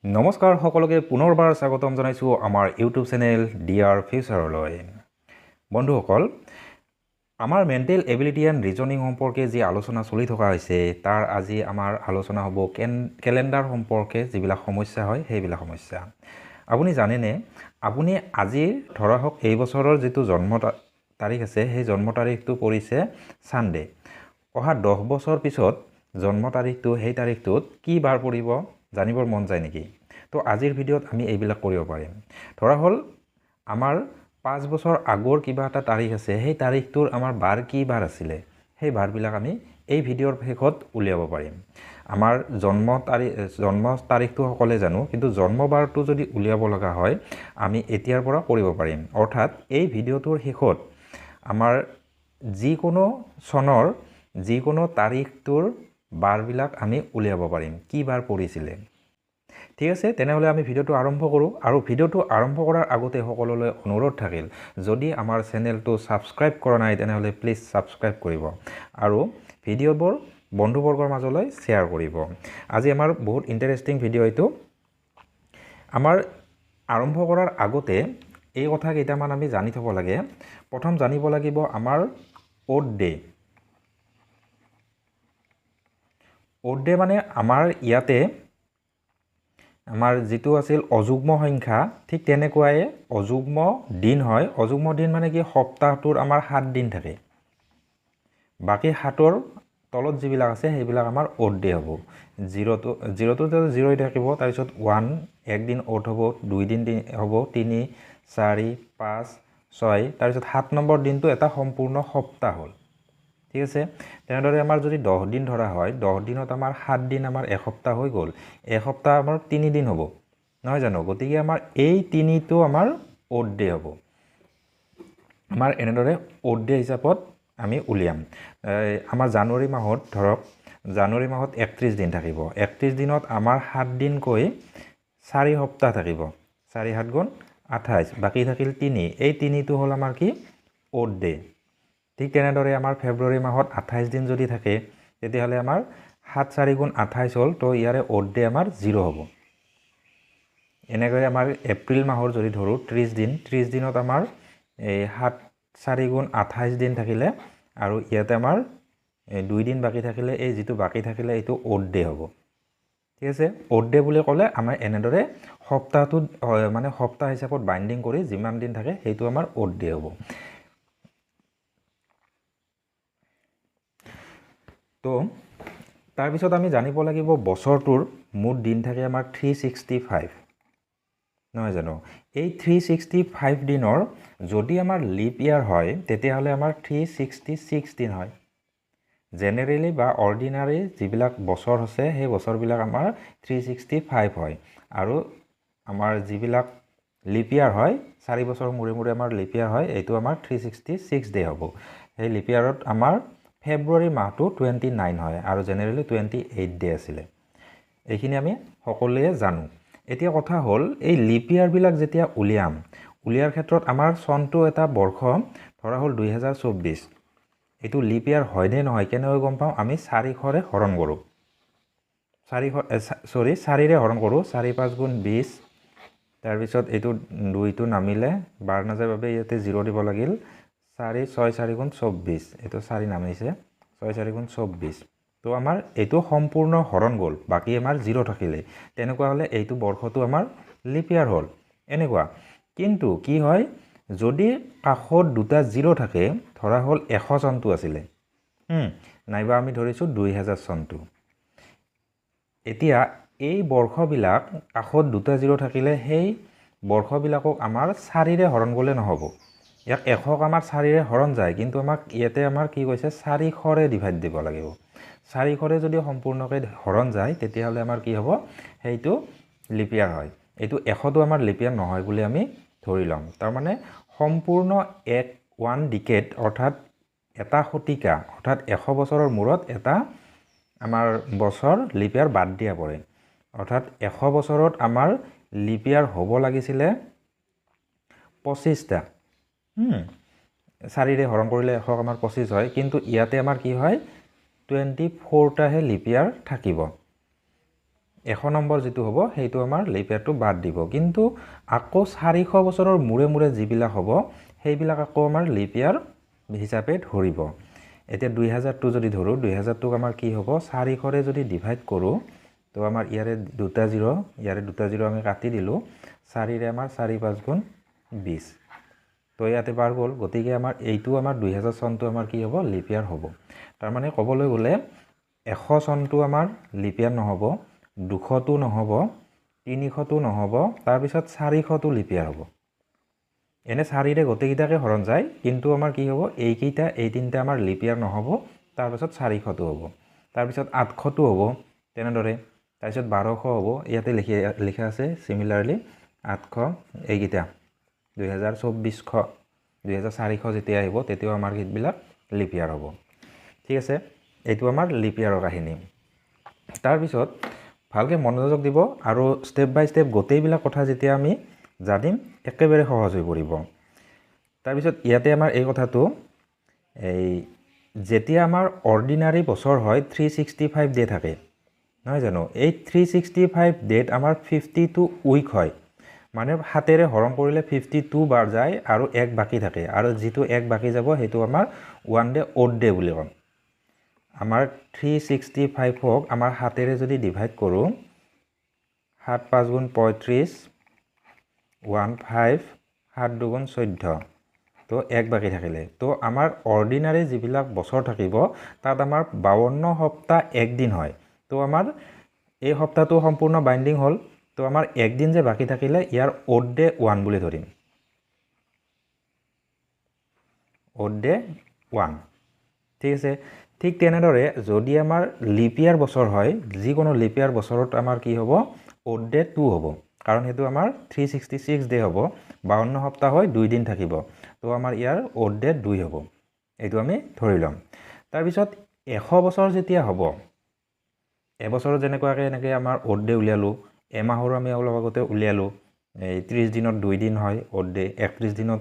নমস্কাৰ সকলোকে পুনৰবাৰ স্বাগতম জনাইছোঁ আমাৰ ইউটিউব চেনেল ডিআৰ ফিউচাৰলৈ। বন্ধুসকল, আমাৰ মেণ্টেল এবিলিটি এণ্ড ৰিজনিং সম্পৰ্কে যি আলোচনা চলি থকা হৈছে, তাৰ আজি আমাৰ আলোচনা হ'ব কেলেণ্ডাৰ সম্পৰ্কে যিবিলাক সমস্যা হয় সেইবিলাক সমস্যা। আপুনি জানেনে, আপুনি আজিৰ ধৰা হওক এই বছৰৰ যিটো জন্ম তাৰিখ আছে, সেই জন্ম তাৰিখটো পৰিছে ছানডে। অহা 10 বছৰ পিছত জন্ম তাৰিখটো সেই তাৰিখটোত কি বাৰ পৰিব জানিবৰ মন যায় নেকি? তো আজিৰ ভিডিঅ'ত আমি এইবিলাক কৰিব পাৰিম। ধৰা হ'ল আমাৰ 5 বছৰ আগৰ কিবা এটা তাৰিখ আছে, সেই তাৰিখটোৰ আমাৰ বাৰ কি বাৰ আছিলে, সেই বাৰবিলাক আমি এই ভিডিঅ'ৰ শেষত উলিয়াব পাৰিম। আমাৰ জন্ম তাৰিখটো সকলোৱে জানো, কিন্তু জন্ম বাৰটো যদি উলিয়াব লগা হয় আমি এতিয়াৰ পৰা কৰিব পাৰিম। অৰ্থাৎ এই ভিডিঅ'টোৰ শেষত আমাৰ যিকোনো চনৰ যিকোনো তাৰিখটোৰ বাৰবিলাক আমি উলিয়াব পাৰিম, কি বাৰ পৰিছিলে। ঠিক আছে, তেনেহ'লে আমি ভিডিঅ'টো আৰম্ভ কৰোঁ। আৰু ভিডিঅ'টো আৰম্ভ কৰাৰ আগতে সকলোলৈ অনুৰোধ থাকিল, যদি আমাৰ চেনেলটো ছাবস্ক্ৰাইব কৰা নাই তেনেহ'লে প্লিজ ছাবস্ক্ৰাইব কৰিব আৰু ভিডিঅ'বোৰ বন্ধুবৰ্গৰ মাজলৈ শ্বেয়াৰ কৰিব। আজি আমাৰ বহুত ইণ্টাৰেষ্টিং ভিডিঅ' এইটো। আমাৰ আৰম্ভ কৰাৰ আগতে এই কথা কেইটামান আমি জানি থ'ব লাগে। প্ৰথম জানিব লাগিব আমাৰ অ'ড ডে। অ'ড ডে মানে আমাৰ ইয়াতে আমাৰ যিটো আছিল অযুগ্ম সংখ্যা, ঠিক তেনেকুৱাই অযুগ্ম দিন হয়। অযুগ্ম দিন মানে কি, সপ্তাহটোৰ আমাৰ 7 দিন থাকে, বাকী 7ৰ তলত যিবিলাক আছে সেইবিলাক আমাৰ অ'ড ডে হ'ব। জিৰ'টো জিৰ'ই থাকিব, তাৰপিছত 1 একদিন অ'ড হ'ব, 2 দিন হ'ব, 3 4 5 6, তাৰপিছত 7 নম্বৰ দিনটো এটা সম্পূৰ্ণ সপ্তাহ হ'ল। ঠিক আছে, তেনেদৰে আমাৰ যদি 10 দিন ধৰা হয়, 10 দিনত আমাৰ 7 দিন আমাৰ এসপ্তাহ হৈ গ'ল, এসপ্তাহ আমাৰ 3 দিন হ'ব, নহয় জানো? গতিকে আমাৰ এই 3টো আমাৰ অ'ড ডে হ'ব। আমাৰ এনেদৰে অ'ড ডে হিচাপত আমি উলিয়াম। আমাৰ জানুৱাৰী মাহত ধৰক, জানুৱাৰী মাহত 31 দিন থাকিব। 31 দিনত আমাৰ 7 দিনকৈ 4 সপ্তাহ থাকিব, 4 7 গুণ 28, বাকী থাকিল 3। এই 3টো হ'ল আমাৰ কি, অ'ড ডে। ঠিক তেনেদৰে আমাৰ ফেব্ৰুৱাৰী মাহত 28 দিন যদি থাকে, তেতিয়াহ'লে আমাৰ 7 4 গুণ 28 হ'ল, তো ইয়াৰে অ'ড ডে আমাৰ 0 হ'ব। এনেকৈ আমাৰ এপ্ৰিল মাহৰ যদি ধৰোঁ 30 দিন, 30 দিনত আমাৰ এই 7 4 গুণ 28 দিন থাকিলে আৰু ইয়াতে আমাৰ এই 2 দিন বাকী থাকিলে, এই যিটো বাকী থাকিলে এইটো অ'ড ডে হ'ব। ঠিক আছে, অ'ড ডে বুলি ক'লে আমাৰ এনেদৰে সপ্তাহটোত মানে সপ্তাহ হিচাপত বাইণ্ডিং কৰি যিমান দিন থাকে সেইটো আমাৰ অ'ড ডে হ'ব। তো তাৰপিছত আমি জানিব লাগিব বছৰটোৰ মুঠ দিন থাকে আমাৰ 365, নহয় জানো? এই 365 দিনৰ যদি আমাৰ লিপ ইয়াৰ হয় তেতিয়াহ'লে আমাৰ 366 দিন হয়। জেনেৰেলি বা অৰ্ডিনাৰী যিবিলাক বছৰ আছে সেই বছৰবিলাক আমাৰ 365 হয়। আৰু আমাৰ যিবিলাক লিপ ইয়াৰ হয়, 4 বছৰ মূৰে মূৰে আমাৰ লিপ ইয়াৰ হয়, এইটো আমাৰ 366 ডে হ'ব। সেই লিপ ইয়াৰত আমাৰ ফেব্ৰুৱাৰী মাহটো 29 হয় আৰু জেনেৰেলি 28 ডে আছিলে। এইখিনি আমি সকলোৱে জানো। এতিয়া কথা হ'ল, এই লিপ ইয়াৰবিলাক যেতিয়া উলিয়াম, উলিয়াৰ ক্ষেত্ৰত আমাৰ চনটো এটা বৰ্ষ ধৰা হ'ল 2024, এইটো লিপ ইয়াৰ হয়নে নহয় কেনেকৈ গম পাওঁ? আমি 400ৰে হৰণ কৰোঁ, 4ৰে হৰণ কৰোঁ, 4 5 গুণ 20, তাৰপিছত এইটো 2টো নামিলে বাৰ নাযায় বাবে ইয়াতে 0 দিব লাগিল, 4 6 4 গুণ 24, এইটো 4 নামিছে, 6 4 গুণ 24। তো আমাৰ এইটো সম্পূৰ্ণ হৰণ গ'ল, বাকী আমাৰ 0 থাকিলে। তেনেকুৱা হ'লে এইটো বৰ্ষটো আমাৰ লিপ ইয়াৰ হ'ল, এনেকুৱা। কিন্তু কি হয়, যদি কাষত দুটা 0 থাকে, ধৰা হ'ল 100 চনটো আছিলে, নাইবা আমি ধৰিছোঁ 2000 চনটো, এতিয়া এই বৰ্ষবিলাক কাষত দুটা 0 থাকিলে সেই বৰ্ষবিলাকক আমাৰ 4ৰে হৰণ গ'লে নহ'ব। ইয়াক 100ক আমাৰ 4ৰে হৰণ যায়, কিন্তু আমাক ইয়াতে আমাৰ কি কৈছে, 400ৰে ডিভাইড দিব লাগিব। 400ৰে যদি সম্পূৰ্ণকৈ হৰণ যায় তেতিয়াহ'লে আমাৰ কি হ'ব, সেইটো লিপ ইয়াৰ হয়। এইটো 100টো আমাৰ লিপ ইয়াৰ নহয় বুলি আমি ধৰি ল'ম। তাৰমানে সম্পূৰ্ণ ওৱান ডিকেট, অৰ্থাৎ এটা শতিকা, অৰ্থাৎ 100 বছৰৰ মূৰত এটা আমাৰ বছৰ লিপ ইয়াৰ বাদ দিয়া পৰে। অৰ্থাৎ 100 বছৰত আমাৰ লিপ ইয়াৰ হ'ব লাগিছিলে 25টা। 4ৰে হৰণ কৰিলে 100 আমাৰ 25 হয়, কিন্তু ইয়াতে আমাৰ কি হয়, 24টাহে লিপ ইয়াৰ থাকিব। 100 নম্বৰ যিটো হ'ব সেইটো আমাৰ লিপ ইয়াৰটো বাদ দিব। কিন্তু আকৌ 400 বছৰৰ মূৰে মূৰে যিবিলাক হ'ব সেইবিলাক আকৌ আমাৰ লিপ ইয়াৰ হিচাপে ধৰিব। এতিয়া 2000টো যদি ধৰোঁ, 2000টোক আমাৰ কি হ'ব, 400ৰে যদি ডিভাইড কৰোঁ তো আমাৰ ইয়াৰে দুটা জিৰ', ইয়াৰে দুটা জিৰ' আমি কাটি দিলোঁ, 4ৰে আমাৰ 4 5 গুণ 20, তো ইয়াতে পাৰ গ'ল। গতিকে আমাৰ এইটো আমাৰ 2000 চনটো আমাৰ কি হ'ব, লিপ ইয়াৰ হ'ব। তাৰমানে ক'বলৈ গ'লে 100 চনটো আমাৰ লিপ ইয়াৰ নহ'ব, 200টো নহ'ব, 300টো নহ'ব, তাৰপিছত 400টো লিপ ইয়াৰ হ'ব। এনে 4ৰে গোটেইকেইটাকে হৰণ যায়, কিন্তু আমাৰ কি হ'ব, এইকেইটা এই তিনিটা আমাৰ লিপ ইয়াৰ নহ'ব, তাৰপিছত 400টো হ'ব, তাৰপিছত 800টো হ'ব তেনেদৰে, তাৰপিছত 1200 হ'ব। ইয়াতে লিখা আছে চিমিলাৰলি 800, এইকেইটা 2000, 2400, 2400 যেতিয়া আহিব তেতিয়াও আমাৰ সেইবিলাক লিপ ইয়াৰ হ'ব। ঠিক আছে, এইটো আমাৰ লিপ ইয়াৰৰ কাহিনী। তাৰপিছত ভালকৈ মনোযোগ দিব আৰু ষ্টেপ বাই ষ্টেপ গোটেইবিলাক কথা যেতিয়া আমি জানিম একেবাৰে সহজ হৈ পৰিব। তাৰপিছত ইয়াতে আমাৰ এই কথাটো, এই যেতিয়া আমাৰ অৰ্ডিনাৰী বছৰ হয় 365 ডে থাকে নহয় জানো, এই 365 ডেত আমাৰ 52 উইক হয়, মানে 7ৰে হৰণ কৰিলে 52 বাৰ যায় আৰু এক বাকী থাকে, আৰু যিটো এক বাকী যাব সেইটো আমাৰ ওৱান ডে অ'ড ডে বুলি ক'ম। আমাৰ 365ক আমাৰ 7ৰে যদি ডিভাইড কৰোঁ, 7 5 গুণ 35, 1 5, 7 2 গুণ 14, তো এক বাকী থাকিলে। তো আমাৰ অৰ্ডিনাৰী যিবিলাক বছৰ থাকিব তাত আমাৰ 52 সপ্তাহ একদিন হয়, তো আমাৰ এই সপ্তাহটো সম্পূৰ্ণ বাইণ্ডিং হ'ল, তো আমাৰ একদিন যে বাকী থাকিলে ইয়াৰ অ'ড ডে 1 বুলি ধৰিম, অ'ড ডে 1। ঠিক আছে, ঠিক তেনেদৰে যদি আমাৰ লিপ ইয়াৰ বছৰ হয়, যিকোনো লিপ ইয়াৰ বছৰত আমাৰ কি হ'ব, অ'ড ডে 2 হ'ব, কাৰণ সেইটো আমাৰ 366 ডে হ'ব, 52 সপ্তাহ হয় 2 দিন থাকিব, তো আমাৰ ইয়াৰ অ'ড ডে 2 হ'ব, এইটো আমি ধৰি ল'ম। তাৰপিছত 100 বছৰ যেতিয়া হ'ব, এবছৰত যেনেকুৱাকৈ এনেকৈ আমাৰ অ'ড ডে উলিয়ালোঁ, এমাহৰো আমি অলপ আগতে উলিয়ালোঁ, এই 30 দিনত 2 দিন হয় অ'ড ডে, 31 দিনত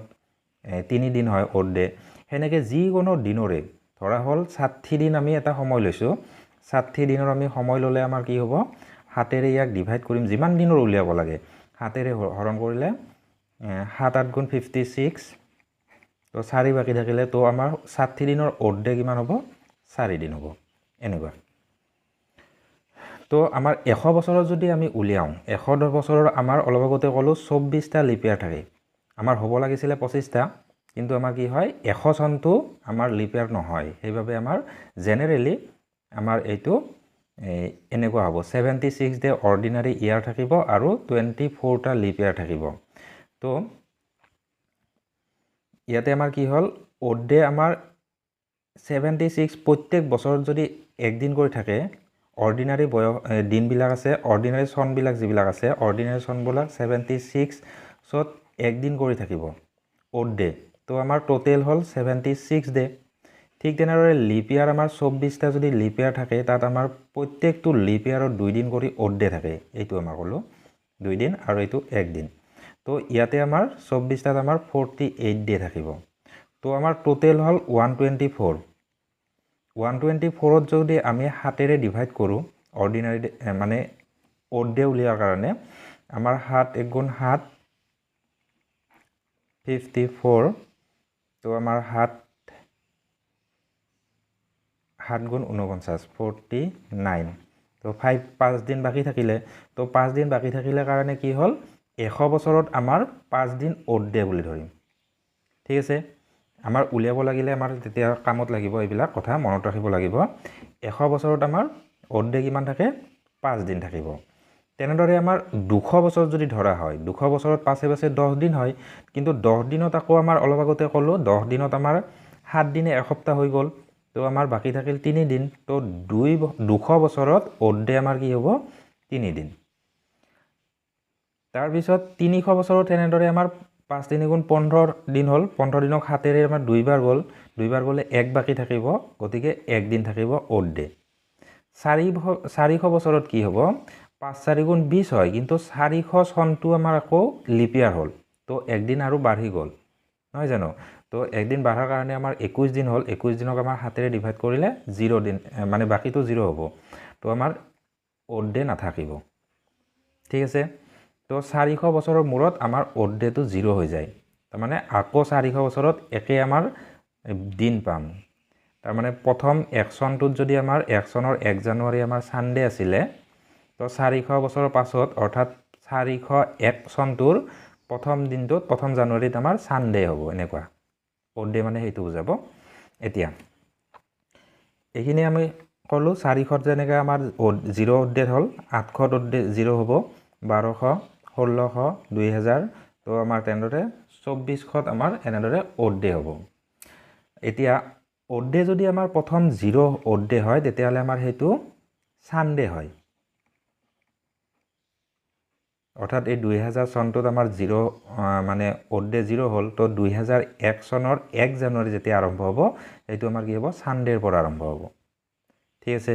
3 দিন হয় অ'ড ডে, সেনেকৈ যিকোনো দিনৰে ধৰা হ'ল 60 দিন আমি এটা সময় লৈছোঁ, 60 দিনৰ আমি সময় ল'লে আমাৰ কি হ'ব, 7ৰে ইয়াক ডিভাইড কৰিম, যিমান দিনৰ উলিয়াব লাগে 7ৰে হৰণ কৰিলে 7 8 গুণ 56, তো 4 বাকী থাকিলে, তো আমাৰ 60 দিনৰ অ'ড ডে কিমান হ'ব, 4 দিন হ'ব, এনেকুৱা। তো আমাৰ 100 বছৰত যদি আমি উলিয়াওঁ, 110 বছৰৰ আমাৰ অলপ আগতে ক'লোঁ 24টা লিপ ইয়াৰ থাকে, আমাৰ হ'ব লাগিছিলে 25টা, কিন্তু আমাৰ কি হয় 100 চনটো আমাৰ লিপ ইয়াৰ নহয়, সেইবাবে আমাৰ জেনেৰেলি আমাৰ এইটো এনেকুৱা হ'ব, 76 ডে অৰ্ডিনাৰী ইয়াৰ থাকিব আৰু 24টা লিপ ইয়াৰ থাকিব। তো ইয়াতে আমাৰ কি হ'ল, অ'ড ডে আমাৰ 76 প্ৰত্যেক বছৰত যদি একদিন কৰি থাকে, অৰ্ডিনাৰী বয়স দিনবিলাক আছে, অৰ্ডিনাৰী চনবিলাক যিবিলাক আছে, অৰ্ডিনাৰী চনবিলাক 76ত একদিন কৰি থাকিব অ'ড ডে, তো আমাৰ টোটেল হ'ল 76 ডে। ঠিক তেনেদৰে লিপ ইয়াৰ আমাৰ 24টা যদি লিপ ইয়াৰ থাকে, তাত আমাৰ প্ৰত্যেকটো লিপ ইয়াৰত 2 দিন কৰি অ'ড ডে থাকে, এইটো আমাৰ ক'লোঁ 2 দিন আৰু এইটো 1 দিন, তো ইয়াতে আমাৰ 24টাত আমাৰ 48 ডে থাকিব। তো আমাৰ টোটেল হ'ল 124। 124ত যদি আমি 7ৰে ডিভাইড কৰোঁ অৰ্ডিনাৰী মানে অ'ড ডে উলিওৱাৰ কাৰণে, আমাৰ 7 1 গুণ 7 54, তো আমাৰ 7 7 গুণ 49 49, তো 5 দিন বাকী থাকিলে, তো 5 দিন বাকী থাকিলে কাৰণে কি হ'ল, 100 বছৰত আমাৰ 5 দিন অ'ড ডে বুলি ধৰিম। ঠিক আছে, আমাৰ উলিয়াব লাগিলে আমাৰ তেতিয়া কামত লাগিব, এইবিলাক কথা মনত ৰাখিব লাগিব। 100 বছৰত আমাৰ অ'ড ডে কিমান থাকে, 5 দিন থাকিব। তেনেদৰে আমাৰ 200 বছৰত যদি ধৰা হয়, 200 বছৰত পাছে পাছে 10 দিন হয়, কিন্তু 10 দিনত আকৌ আমাৰ অলপ আগতে ক'লোঁ 10 দিনত আমাৰ 7 দিনে এসপ্তাহ হৈ গ'ল, তো আমাৰ বাকী থাকিল 3 দিন, তো 200 বছৰত অ'ড ডে আমাৰ কি হ'ব, 3 দিন। তাৰপিছত 300 বছৰত তেনেদৰে আমাৰ 5 3 গুণ 15 দিন হ'ল, 15 দিনক 7ৰে আমাৰ 2বাৰ গ'ল, 2বাৰ গ'লে 1 বাকী থাকিব, গতিকে 1 দিন থাকিব অ'ড ডে। 400 বছৰত কি হ'ব, 5 4 গুণ 20 হয়, কিন্তু 400 চনটো আমাৰ আকৌ লিপ ইয়াৰ হ'ল, তো একদিন আৰু বাঢ়ি গ'ল নহয় জানো, তো একদিন বাঢ়াৰ কাৰণে আমাৰ 21 দিন হ'ল, 21 দিনক আমাৰ 7ৰে ডিভাইড কৰিলে 0 দিন, মানে বাকীটো 0 হ'ব, তো আমাৰ অ'ড ডে নাথাকিব। ঠিক আছে, তো 400 বছৰৰ মূৰত আমাৰ অড ডেটো জিৰ' হৈ যায়। তাৰমানে আকৌ 400 বছৰত একে আমাৰ দিন পাম। তাৰমানে প্ৰথম এক চনটোত যদি আমাৰ এক চনৰ 1 জানুৱাৰী আমাৰ ছানডে আছিলে, তো 400 বছৰৰ পাছত অৰ্থাৎ 401 চনটোৰ প্ৰথম দিনটোত প্ৰথম জানুৱাৰীত আমাৰ ছানডে হ'ব। এনেকুৱা অড ডে মানে সেইটো বুজাব। এতিয়া এইখিনি আমি ক'লোঁ, 400ত যেনেকৈ আমাৰ জিৰ' অড ডে হ'ল, 800ত অড ডে জিৰ' হ'ব, 1200, 1600, 2000, তো আমাৰ তেনেদৰে 2400ত আমাৰ এনেদৰে অড ডে হ'ব। এতিয়া অড ডে যদি আমাৰ প্ৰথম জিৰ' অড ডে হয়, তেতিয়াহ'লে আমাৰ সেইটো ছানডে হয়। অৰ্থাৎ এই 2000 চনটোত আমাৰ জিৰ' মানে অড ডে জিৰ' হ'ল, তো 2001 চনৰ 1 জানুৱাৰী যেতিয়া আৰম্ভ হ'ব, সেইটো আমাৰ কি হ'ব, ছানডেৰ পৰা আৰম্ভ হ'ব। ঠিক আছে,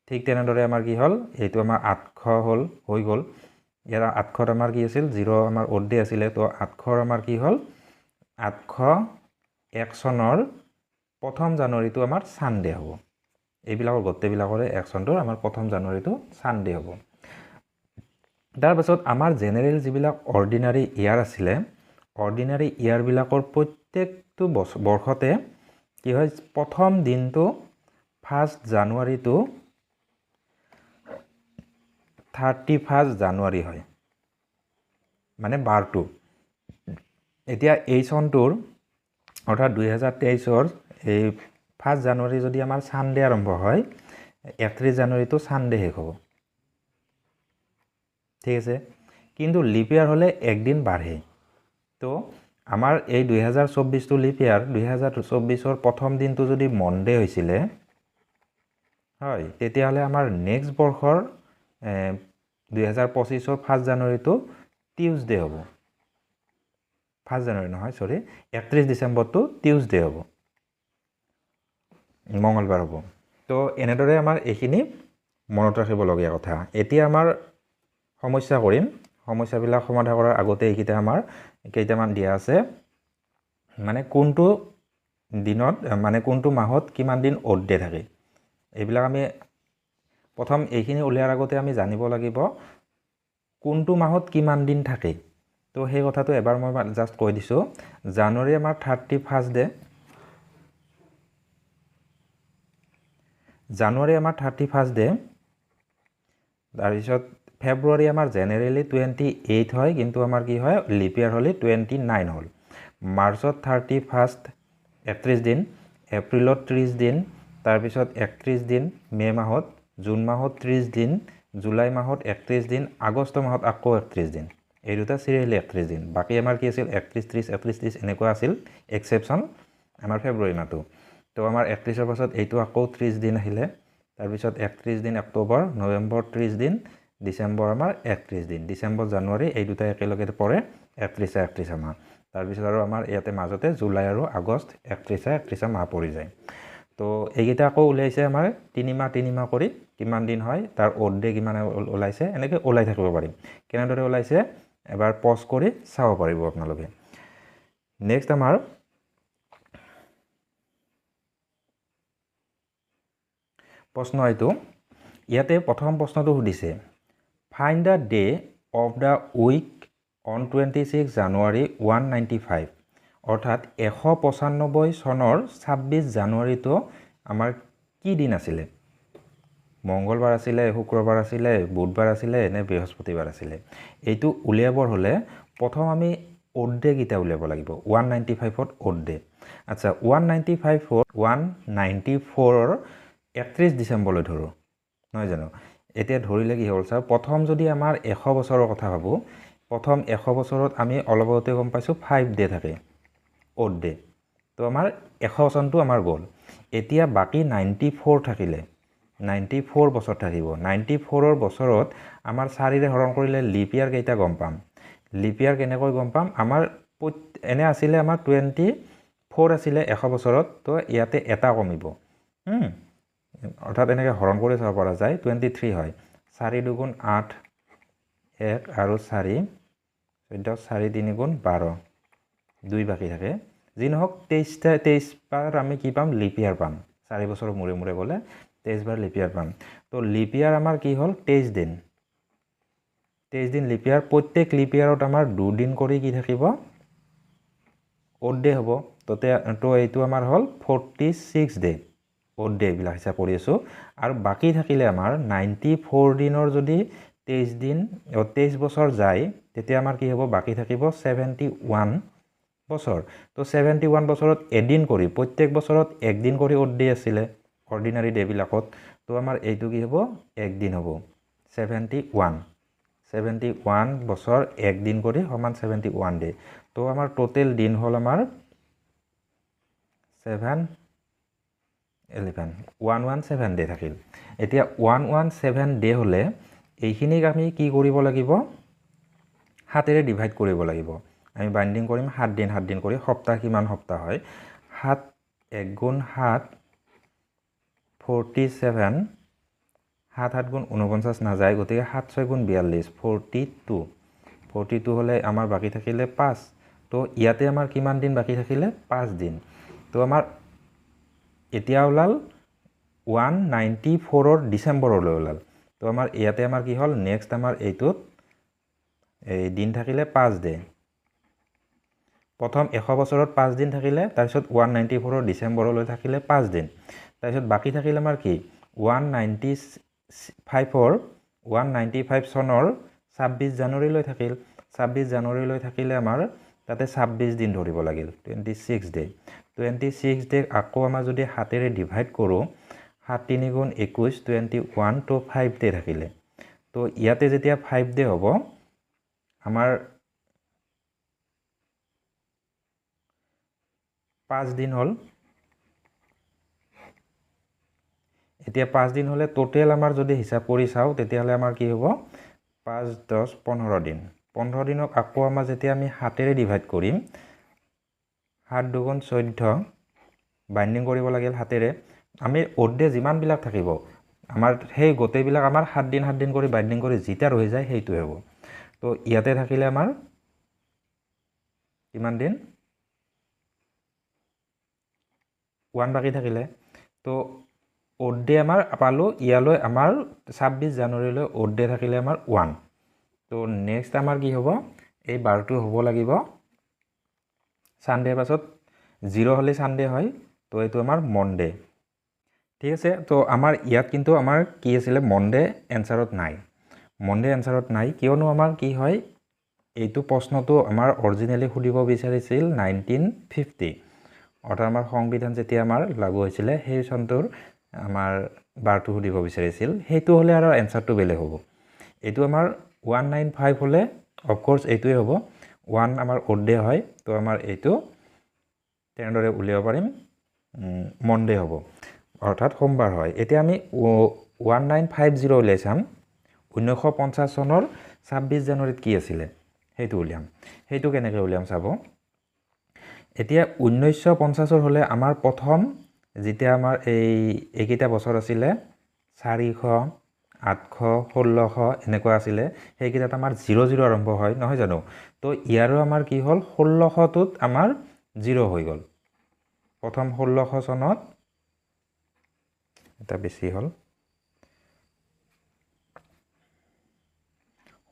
ঠিক তেনেদৰে আমাৰ কি হ'ল, এইটো আমাৰ 800 হ'ল, হৈ গ'ল। ইয়াৰ 800ত আমাৰ কি আছিল, জিৰ' আমাৰ অড ডে আছিলে, তো 800ৰ আমাৰ কি হ'ল, 801 চনৰ প্ৰথম জানুৱাৰীটো আমাৰ ছানডে হ'ব। এইবিলাকৰ গোটেইবিলাকৰে এক চনটোৰ আমাৰ প্ৰথম জানুৱাৰীটো ছানডে হ'ব। তাৰপাছত আমাৰ জেনেৰেল যিবিলাক অৰ্ডিনাৰী ইয়াৰ আছিলে, অৰ্ডিনাৰী ইয়াৰবিলাকৰ প্ৰত্যেকটো বৰ্ষতে কি হয়, প্ৰথম দিনটো 1 জানুৱাৰীটো 31 জানুৱাৰী হয়, মানে বাৰটো। এতিয়া এই চনটোৰ অৰ্থাৎ 2023ৰ এই 1 জানুৱাৰী যদি আমাৰ ছানডে আৰম্ভ হয়, 31 জানুৱাৰীটো ছানডে শেষ হ'ব। ঠিক আছে, কিন্তু লিপ ইয়াৰ হ'লে একদিন বাঢ়ে। তো আমাৰ এই 2024টো লিপ ইয়াৰ, 2024ৰ প্ৰথম দিনটো যদি মনডে হৈছিলে হয়, তেতিয়াহ'লে আমাৰ নেক্সট বৰ্ষৰ 2025ৰ 1 জানুৱাৰীটো টিউজডে হ'ব। 1 জানুৱাৰী নহয়, চৰি, 31 ডিচেম্বৰটো টিউজডে হ'ব, মঙলবাৰ হ'ব। তো এনেদৰে আমাৰ এইখিনি মনত ৰাখিবলগীয়া কথা। এতিয়া আমাৰ সমস্যা কৰিম। সমস্যাবিলাক সমাধান কৰাৰ আগতে এইকেইটা আমাৰ কেইটামান দিয়া আছে, মানে কোনটো দিনত মানে কোনটো মাহত কিমান দিন অড ডে থাকে, এইবিলাক আমি প্ৰথম এইখিনি উলিয়াৰ আগতে আমি জানিব লাগিব কোনটো মাহত কিমান দিন থাকে। তো সেই কথাটো এবাৰ মই জাষ্ট কৈ দিছোঁ। জানুৱাৰী আমাৰ 31 ডে, জানুৱাৰী আমাৰ 31 ডে। তাৰপিছত ফেব্ৰুৱাৰী আমাৰ জেনেৰেলি 28 হয়, কিন্তু আমাৰ কি হয়, লিপ ইয়াৰ হ'লে 29 হ'ল। মাৰ্চত 31 31 দিন, এপ্ৰিলত 30 দিন, তাৰপিছত 31 দিন মে' মাহত, জুন মাহত 30 দিন, জুলাই মাহত 31 দিন, আগষ্ট মাহত আকৌ 31 দিন। এই দুটা চিৰিয়েলি 31 দিন। বাকী আমাৰ কি আছিল, 31 30 31 30 এনেকুৱা আছিল, এক্সেপশ্যন আমাৰ ফেব্ৰুৱাৰী মাহটো। তো আমাৰ 31ৰ পাছত এইটো আকৌ 30 দিন আহিলে, তাৰপিছত 31 দিন অক্টোবৰ, নৱেম্বৰ 30 দিন, ডিচেম্বৰ আমাৰ 31 দিন। ডিচেম্বৰ জানুৱাৰী এই দুটা একেলগে পৰে, 31 31 মাহ। তাৰপিছত আৰু আমাৰ ইয়াতে মাজতে জুলাই আৰু আগষ্ট 31 31 মাহ পৰি যায়। তো এইকেইটা আকৌ ওলাইছে আমাৰ তিনিমাহ তিনিমাহ কৰি কিমান দিন হয়, তাৰ অড ডে কিমান ওলাইছে, এনেকৈ ওলাই থাকিব পাৰিম। কেনেদৰে ওলাইছে এবাৰ পজ কৰি চাব পাৰিব আপোনালোকে। নেক্সট আমাৰ প্ৰশ্ন এইটো, ইয়াতে প্ৰথম প্ৰশ্নটো সুধিছে, find the day of the week on 26 January 195। অৰ্থাৎ 195 চনৰ 26 জানুৱাৰীটো আমাৰ কি দিন আছিলে, মংগলবাৰ আছিলে, শুক্ৰবাৰ আছিলে, বুধবাৰ আছিলে নে বৃহস্পতিবাৰ আছিলে? এইটো উলিয়াবৰ হ'লে প্ৰথম আমি অড ডে কেইটা উলিয়াব লাগিব। 195ত অড ডে। আচ্ছা, 194ৰ 31 ডিচেম্বৰলৈ ধৰোঁ, নহয় জানো? এতিয়া ধৰিলে কি হ'ল ছাৰ, প্ৰথম যদি আমাৰ 100 বছৰৰ কথা ভাবোঁ, প্ৰথম 100 বছৰত আমি অলপ আগতে গম পাইছোঁ 5 ডে থাকে অড ডে। তো আমাৰ 100 চনটো আমাৰ গ'ল। এতিয়া বাকী 94 থাকিলে, 94 বছৰ থাকিব। 94ৰ বছৰত আমাৰ 4ৰে হৰণ কৰিলে লিপ ইয়াৰ কেইটা গম পাম। লিপ ইয়াৰ কেনেকৈ গম পাম, আমাৰ এনে আছিলে আমাৰ 24 আছিলে 100 বছৰত, তো ইয়াতে এটা কমিব। অৰ্থাৎ এনেকৈ হৰণ কৰি চাব পৰা যায়, 23 হয়। 4 দুগুণ 8, 1 আৰু 4, 14, 4 3 গুণ 12, 2 বাকী থাকে। যি নহওক 23 বাৰ আমি কি পাম, লিপ ইয়াৰ পাম। 4 বছৰৰ মূৰে মূৰে গ'লে 23 বাৰ লিপ ইয়াৰ পাম। তো লিপ ইয়াৰ আমাৰ কি হ'ল, 23 দিন। 23 দিন লিপ ইয়াৰ, প্ৰত্যেক লিপ ইয়াৰত আমাৰ দুদিন কৰি কি থাকিব, অড ডে হ'ব। তো এইটো আমাৰ হ'ল 46 ডে, অড ডে এইবিলাক হিচাপ কৰি আছোঁ। আৰু বাকী থাকিলে আমাৰ 94 দিনৰ যদি 23 দিন 23 বছৰ যায়, তেতিয়া আমাৰ কি হ'ব, বাকী থাকিব 71 বছৰ। তো 71 বছৰত এদিন কৰি, প্ৰত্যেক বছৰত একদিন কৰি অড ডে আছিলে অৰ্ডিনাৰী ডেবিলাকত, তো আমাৰ এইটো কি হ'ব, একদিন হ'ব। 71 বছৰ একদিন কৰি সমান 71 ডে। তো আমাৰ টোটেল দিন হ'ল আমাৰ 7 11 117 ডে থাকিল। এতিয়া 117 ডে হ'লে এইখিনিক আমি কি কৰিব লাগিব, 7-এৰে ডিভাইড কৰিব লাগিব। আমি বাইণ্ডিং কৰিম 7 দিন 7 দিন কৰি, সপ্তাহ কিমান সপ্তাহ হয়, 7 1 গুণ 7 47, 7 7 গুণ 49 নাযায়, গতিকে 7 6 গুণ 42, 42, 42 হ'লে আমাৰ বাকী থাকিলে 5। তো ইয়াতে আমাৰ কিমান দিন বাকী থাকিলে, 5 দিন। তো আমাৰ এতিয়া ওলাল 194ৰ ডিচেম্বৰলৈ ওলাল। তো আমাৰ ইয়াতে আমাৰ কি হ'ল, নেক্সট আমাৰ এইটোত এই দিন থাকিলে 5 ডে। প্ৰথম 100 বছৰত 5 দিন থাকিলে, তাৰপিছত 194ৰ ডিচেম্বৰলৈ থাকিলে 5 দিন, তাৰপিছত বাকী থাকিলে আমাৰ কি, 195 চনৰ 26 জানুৱাৰীলৈ থাকিল। 26 জানুৱাৰীলৈ থাকিলে আমাৰ তাতে 26 দিন ধৰিব লাগিল, 26 ডে। 26 ডে আকৌ আমাৰ যদি 7-এৰে ডিভাইড কৰোঁ, 7 3 গুণ 21, 21, তো 5 ডে থাকিলে। তো ইয়াতে যেতিয়া 5 ডে হ'ব, আমাৰ 5 দিন হ'ল। এতিয়া 5 দিন হ'লে টোটেল আমাৰ যদি হিচাপ কৰি চাওঁ, তেতিয়াহ'লে আমাৰ কি হ'ব, 5 10 15 দিন। 15 দিনক আকৌ আমাৰ যেতিয়া আমি 7-এৰে ডিভাইড কৰিম, 7 দুগুণ 14, বাইণ্ডিং কৰিব লাগিল 7-এৰে। আমি অড ডে যিমানবিলাক থাকিব আমাৰ সেই গোটেইবিলাক আমাৰ 7 দিন 7 দিন কৰি বাইণ্ডিং কৰি যেতিয়া ৰৈ যায় সেইটোৱে হ'ব। তো ইয়াতে থাকিলে আমাৰ কিমান দিন, 1 বাকী থাকিলে। তো অড ডে আমাৰ পালোঁ ইয়ালৈ আমাৰ 26 জানুৱাৰীলৈ অড ডে থাকিলে আমাৰ 1। তো নেক্সট আমাৰ কি হ'ব, এই বাৰটো হ'ব লাগিব ছানডেৰ পাছত 0 হ'লে ছানডে হয়, তো এইটো আমাৰ মনডে। ঠিক আছে, তো আমাৰ ইয়াত কিন্তু আমাৰ কি আছিলে, মনডে এনচাৰত নাই, মনডে এনচাৰত নাই। কিয়নো আমাৰ কি হয়, এইটো প্ৰশ্নটো আমাৰ অৰিজিনেলি সুধিব বিচাৰিছিল 1950, অৰ্থাৎ আমাৰ সংবিধান যেতিয়া আমাৰ লাগু হৈছিলে সেই চনটোৰ আমাৰ বাৰটো সুধিব বিচাৰিছিল। সেইটো হ'লে আৰু এনচাৰটো বেলেগ হ'ব। এইটো আমাৰ 195 হ'লে অফক'ৰ্ছ এইটোৱে হ'ব, 1 আমাৰ অড ডে হয়, তো আমাৰ এইটো তেনেদৰে উলিয়াব পাৰিম, মনডে হ'ব, অৰ্থাৎ সোমবাৰ হয়। এতিয়া আমি 1950 উলিয়াই চাম, 1950 চনৰ 26 জানুৱাৰীত কি আছিলে সেইটো উলিয়াম। সেইটো কেনেকৈ উলিয়াম চাব। এতিয়া 1950ৰ হ'লে আমাৰ প্ৰথম যেতিয়া আমাৰ এইকেইটা বছৰ আছিলে 400, 800, 1600 এনেকুৱা আছিলে, সেইকেইটাত আমাৰ 0 0 আৰম্ভ হয় নহয় জানো। তো ইয়াৰো আমাৰ কি হ'ল, 1600টোত আমাৰ 0 হৈ গ'ল। প্ৰথম 1600 চনত এটা বেছি হ'ল,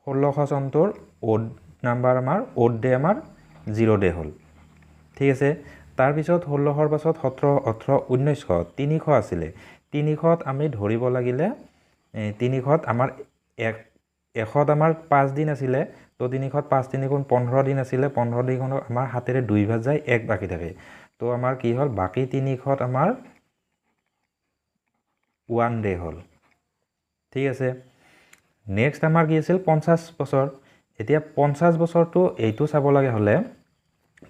1600 চনটোৰ অড নাম্বাৰ আমাৰ অড ডে আমাৰ 0 ডে হ'ল। ঠিক আছে, তাৰপিছত 1600ৰ পাছত 17, 18, 1900, 300 আছিলে। 300ত আমি ধৰিব লাগিলে, 300ত আমাৰ 100ত আমাৰ 5 দিন আছিলে, তো 300ত 5 3 গুণ 15 দিন আছিলে, 15 দিনত আমাৰ হাতেৰে 2 ভাগ যায় 1 বাকী থাকে। তো আমাৰ কি হ'ল, বাকী 300ত আমাৰ 1 ডে হ'ল। ঠিক আছে, নেক্সট আমাৰ কি আছিল, 50 বছৰ। এতিয়া 50 বছৰটো এইটো চাব লাগে হ'লে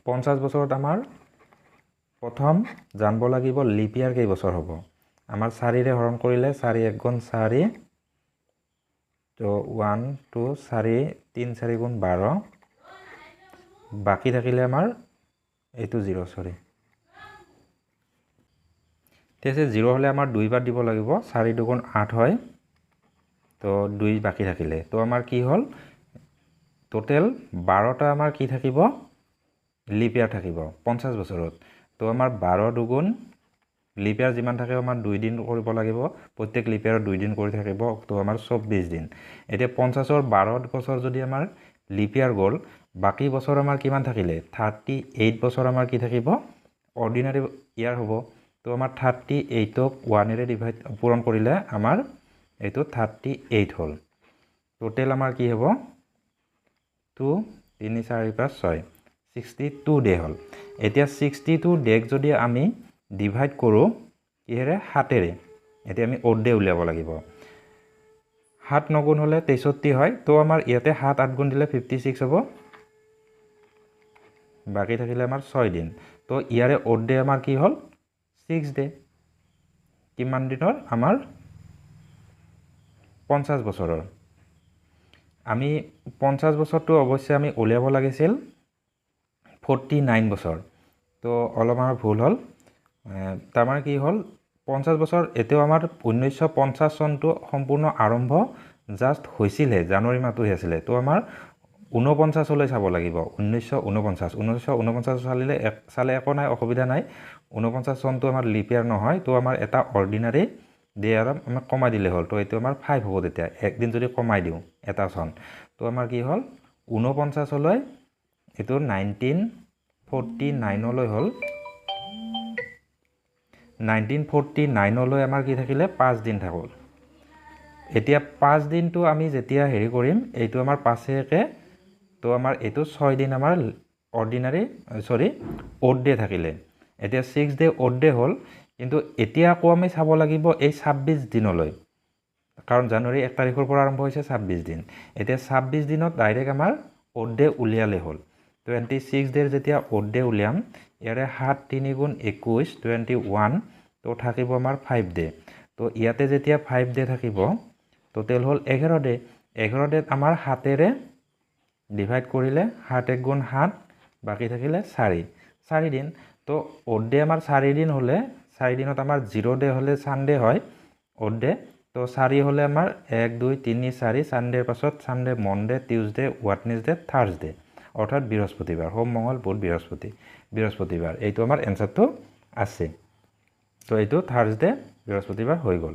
50 বছৰত আমাৰ প্ৰথম জানিব লাগিব লিপ ইয়াৰ কেইবছৰ হ'ব। আমাৰ 4-ৰে হৰণ কৰিলে 4 1 গুণ 4, তো 1 2 4 3 4 গুণ 12, বাকী থাকিলে আমাৰ এইটো 0, চৰি। ঠিক আছে, 0 হ'লে আমাৰ 2 বাৰ দিব লাগিব, 4 দুগুণ 8 হয়, তো 2 বাকী থাকিলে। তো আমাৰ কি হ'ল, টোটেল 12টা আমাৰ কি থাকিব, লিপ ইয়াৰ থাকিব 50 বছৰত। তো আমাৰ 12 দুগুণ লিপ ইয়াৰ যিমান থাকে আমাৰ 2 দিন কৰিব লাগিব, প্ৰত্যেক লিপ ইয়াৰত 2 দিন কৰি থাকিব, তো আমাৰ 24 দিন। এতিয়া 50ৰ 12 বছৰ যদি আমাৰ লিপ ইয়াৰ গ'ল, বাকী বছৰ আমাৰ কিমান থাকিলে, 38 বছৰ আমাৰ কি থাকিব, অৰ্ডিনাৰী ইয়াৰ হ'ব। তো আমাৰ 38ক 1-এৰে ডিভাইড পূৰণ কৰিলে আমাৰ এইটো 38 হ'ল। টোটেল আমাৰ কি হ'ব, 2 3 4 5 6, 62 ডে হ'ল। এতিয়া 62 ডেক যদি আমি ডিভাইড কৰোঁ কিহেৰে, 7-এৰে, এতিয়া আমি অ'ড ডে উলিয়াব লাগিব। 7 9 হ'লে 63 হয়, তো আমাৰ ইয়াতে 7 8 গুণ দিলে 56 হ'ব, বাকী থাকিলে আমাৰ 6 দিন। তো ইয়াৰে অ'ড ডে আমাৰ কি হ'ল, 6 ডে। কিমান দিনৰ, আমাৰ 50 বছৰৰ। আমি 50 বছৰটো অৱশ্যে আমি উলিয়াব লাগিছিল 49 বছৰ, তো অলপ আমাৰ ভুল হ'ল। তাৰমানে কি হ'ল, 50 বছৰ এতিয়াও আমাৰ 1950 চনটো সম্পূৰ্ণ আৰম্ভ জাষ্ট হৈছিলহে, জানুৱাৰী মাহটোহে আছিলে। তো আমাৰ 49লৈ চাব লাগিব, 1949, 1949 চালিলে চালে একো নাই, অসুবিধা নাই। 49 চনটো আমাৰ লিপ ইয়াৰ নহয়, তো আমাৰ এটা অৰ্ডিনাৰী ডে আৰু আমাক কমাই দিলে হ'ল। তো এইটো আমাৰ 5 হ'ব তেতিয়া, একদিন যদি কমাই দিওঁ এটা চন, তো আমাৰ কি হ'ল, 49লৈ এইটো 1949লৈ হ'ল। 1949লৈ আমাৰ কি থাকিলে, 5 দিন থাকিল। এতিয়া 5 দিনটো আমি যেতিয়া হেৰি কৰিম, এইটো আমাৰ 5 1, তো আমাৰ এইটো 6 দিন আমাৰ অৰ্ডিনাৰী চৰি অ'ড ডে থাকিলে। এতিয়া 6 ডে অ'ড ডে হ'ল, কিন্তু এতিয়া আকৌ আমি চাব লাগিব এই 26 দিনলৈ, কাৰণ জানুৱাৰী 1 তাৰিখৰ পৰা আৰম্ভ হৈছে 26 দিন। এতিয়া 26 দিনত ডাইৰেক্ট আমাৰ অ'ড ডে উলিয়ালে হ'ল। 26 ডেৰ যেতিয়া অ'ড ডে উলিয়াম, ইয়াৰে 7 3 গুণ 21, 21, তো থাকিব আমাৰ 5 ডে। তো ইয়াতে যেতিয়া 5 ডে থাকিব, টোটেল হ'ল 11 ডে। 11 ডেত আমাৰ 7-এৰে ডিভাইড কৰিলে 7 1 গুণ 7, বাকী থাকিলে 4, 4 দিন। তো অ'ড ডে আমাৰ 4 দিন হ'লে, 4 দিনত আমাৰ 0 ডে হ'লে ছানডে হয় অ'ড ডে। তো 4 হ'লে আমাৰ 1 2 3 4, ছানডেৰ পাছত Sunday, Monday, Tuesday, Wednesday, Thursday, অৰ্থাৎ বৃহস্পতিবাৰ, সোম মঙল বুধ বৃহস্পতি, বৃহস্পতিবাৰ। এইটো আমাৰ এনচাৰটো আছে। তো এইটো থাৰ্ছডে বৃহস্পতিবাৰ হৈ গ'ল।